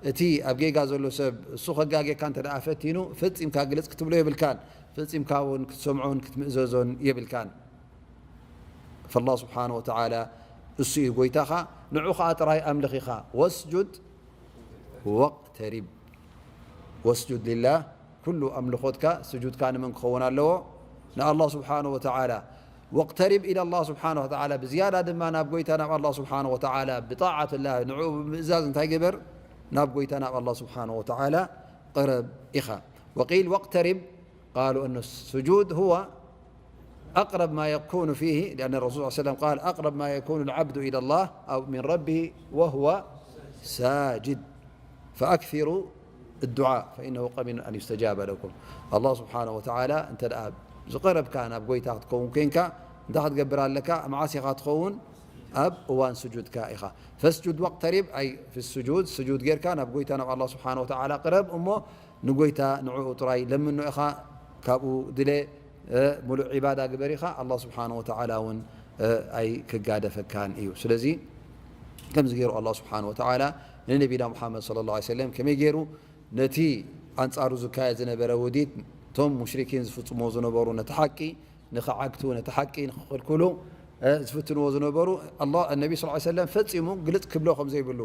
እቲ ኣብ ጌጋ ዘሎ ሰብ እሱ ከጋጌካ እንተ ደኣ ፈቲኑ፣ ፈጺምካ ግልጽ ክትብሎ የብልካን። ፈጺምካ እውን ክትሰምዖን ክትምእዘዞን የብልካን። ፈላህ ስብሓነ ወተዓላ እሱ እዩ ጎይታኻ፣ ንዑ ኸዓ ጥራይ ኣምልኽ ኢኻ። ወስጁድ ወቅተሪብ። ወስጁድ ሊላህ ኩሉ ኣምልኾትካ ስጁድካ ንመን ክኸውን ኣለዎ? ንኣላህ ስብሓነ ወተዓላ። ወቅተሪብ ኢላ ኣላህ ስብሓነ ወተዓላ፣ ብዝያዳ ድማ ናብ ጎይታ ናብ ኣላህ ስብሓነ ወተዓላ ብጣዓት ላህ ንዕኡ ብምእዛዝ እንታይ ግበር? ናብ ጎይታ ናብ ኣላህ ስብሓነ ወተዓላ ቅረብ ኢኻ። ወቂል ወቅተሪብ ቃሉ እነ ስጁድ ሁወ أقرب ما يكون فيه، لأن الرسول صلى الله عليه وسلم قال: "أقرب ما يكون العبد إلى الله أو من ربه وهو ساجد، فأكثروا الدعاء فإنه قريب أن يستجاب لكم". ኣላህ ስብሓነ ወተዓላ እንተ ደኣ ዝቐረብካ ናብ ጎይታ ክትከውን ኮንካ፣ እንታይ ክትገብር ኣለካ? መዓስ ኢኻ ትኸውን? ኣብ እዋን ስጁድካ ኢኻ። ፈስጁድ ወቅተሪብ፣ ኣይ ፊ ስጁድ፣ ስጁድ ጌርካ ናብ ጎይታ ናብ ኣላህ ስብሓነ ወተዓላ ቅረብ እሞ ንጎይታ ንዕኡ ጥራይ ለምኖ ኢኻ፣ ካብኡ ድለ፣ እ፣ ሙሉእ ዒባዳ ግበር ኢኻ፣ ኣላህ ስብሓነ ወተዓላ እውን፣ እ፣ ኣይክጋደፈካን እዩ። ስለዚ ከምዚ ገይሩ ኣላህ ስብሓነ ወተዓላ ንነቢና ሙሓመድ ሰለላሁ ዐለይሂ ወሰለም ከመይ ገይሩ ነቲ ኣንጻሩ ዝካየድ ዝነበረ ውዲት፣ እቶም ሙሽሪኪን ዝፍጽሞ ዝነበሩ ነቲ ሓቂ ንኽዓግቱ፣ ነቲ ሓቂ ንኽኽልክሉ፣ እ፣ ዝፍትንዎ ዝነበሩ፣ ኣላ-፣ ነቢ ስ ሰለም ፈጺሙ ግልጽ ክብሎ ከም ዘይብሉ፣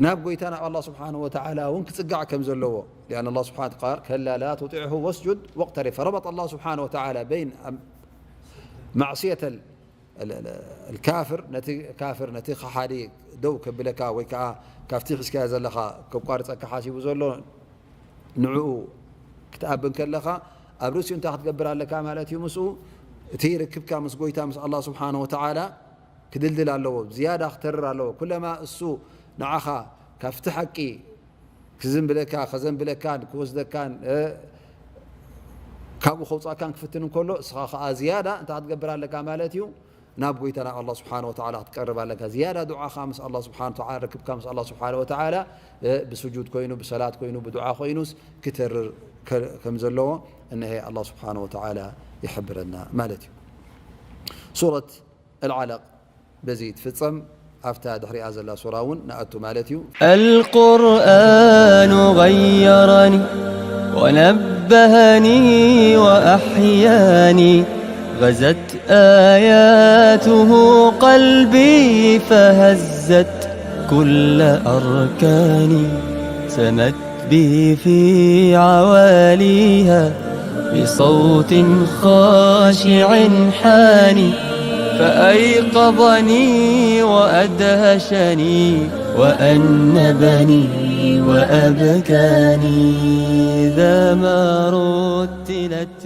ናብ ጎይታ ናብ ኣላህ ስብሓነሁ ወተዓላ እውን ክጽጋዕ ከም ዘለዎ። ሊኣን ኣላህ ስብሓነ ቃል፣ "ከላ ላ ቱጢዕሁ ወስጁድ ወቅተሪብ።" ፈረበጠ ኣላህ ስብሓነሁ ወተዓላ በይን ማዕስየተል ኣልካፍር፣ ነቲ ካፍር፣ ነቲ ከሓዲ ደው ከብለካ ወይ ከዓ ካብቲ ሒዝካዮ ዘለኻ ከቋርጸካ ሓሲቡ ዘሎ ንዕኡ ክትኣቢ እንከለኻ፣ ኣብ ርእሲኡ እንታይ ክትገብር ኣለካ ማለት እዩ? ምስኡ እቲ ርክብካ ምስ ጎይታ፣ ምስ ኣላህ ስብሓነሁ ወተዓላ ክድልድል ኣለዎ፣ ዝያዳ ክተርር ኣለዎ። ኩለማ እሱ ንዓኻ ካብቲ ሓቂ ክዝንብለካ፣ ከዘንብለካን ክወስደካን፣ እ፣ ካብኡ ከውጻእካን ክፍትን እንከሎ፣ እስኻ ኸኣ ዝያዳ እንታይ ክትገብር ኣለካ ማለት እዩ? ናብ ጎይታ፣ ናብ ኣላህ ስብሓነ ወተዓላ ክትቀርብ ኣለካ። ዝያዳ ዱዓኻ ምስ ኣላህ ስብሓነ ወተዓላ፣ ርክብካ ምስ ኣላህ ስብሓነ ወተዓላ፣ እ፣ ብስጁድ ኮይኑ፣ ብሰላት ኮይኑ፣ ብዱዓ ኮይኑስ ክተርር ከ-፣ ከም ዘለዎ፣ እነሀ ኣላህ ስብሓነ ወተዓላ ይሕብረና ማለት እዩ። ሱረት ኣልዓለቕ በዚ ትፍጸም። ኣብታ ድሕሪኣ ዘላ ሱራ እውን ንኣቱ ማለት እዩ። القرآن غيرني ونبهني وأحياني، غزت آياته قلبي فهزت كل أركاني، سمت به في عواليها بصوت خاشع حاني، فأيقظني وأدهشني وأنبني وأبكاني، إذا ما رتلت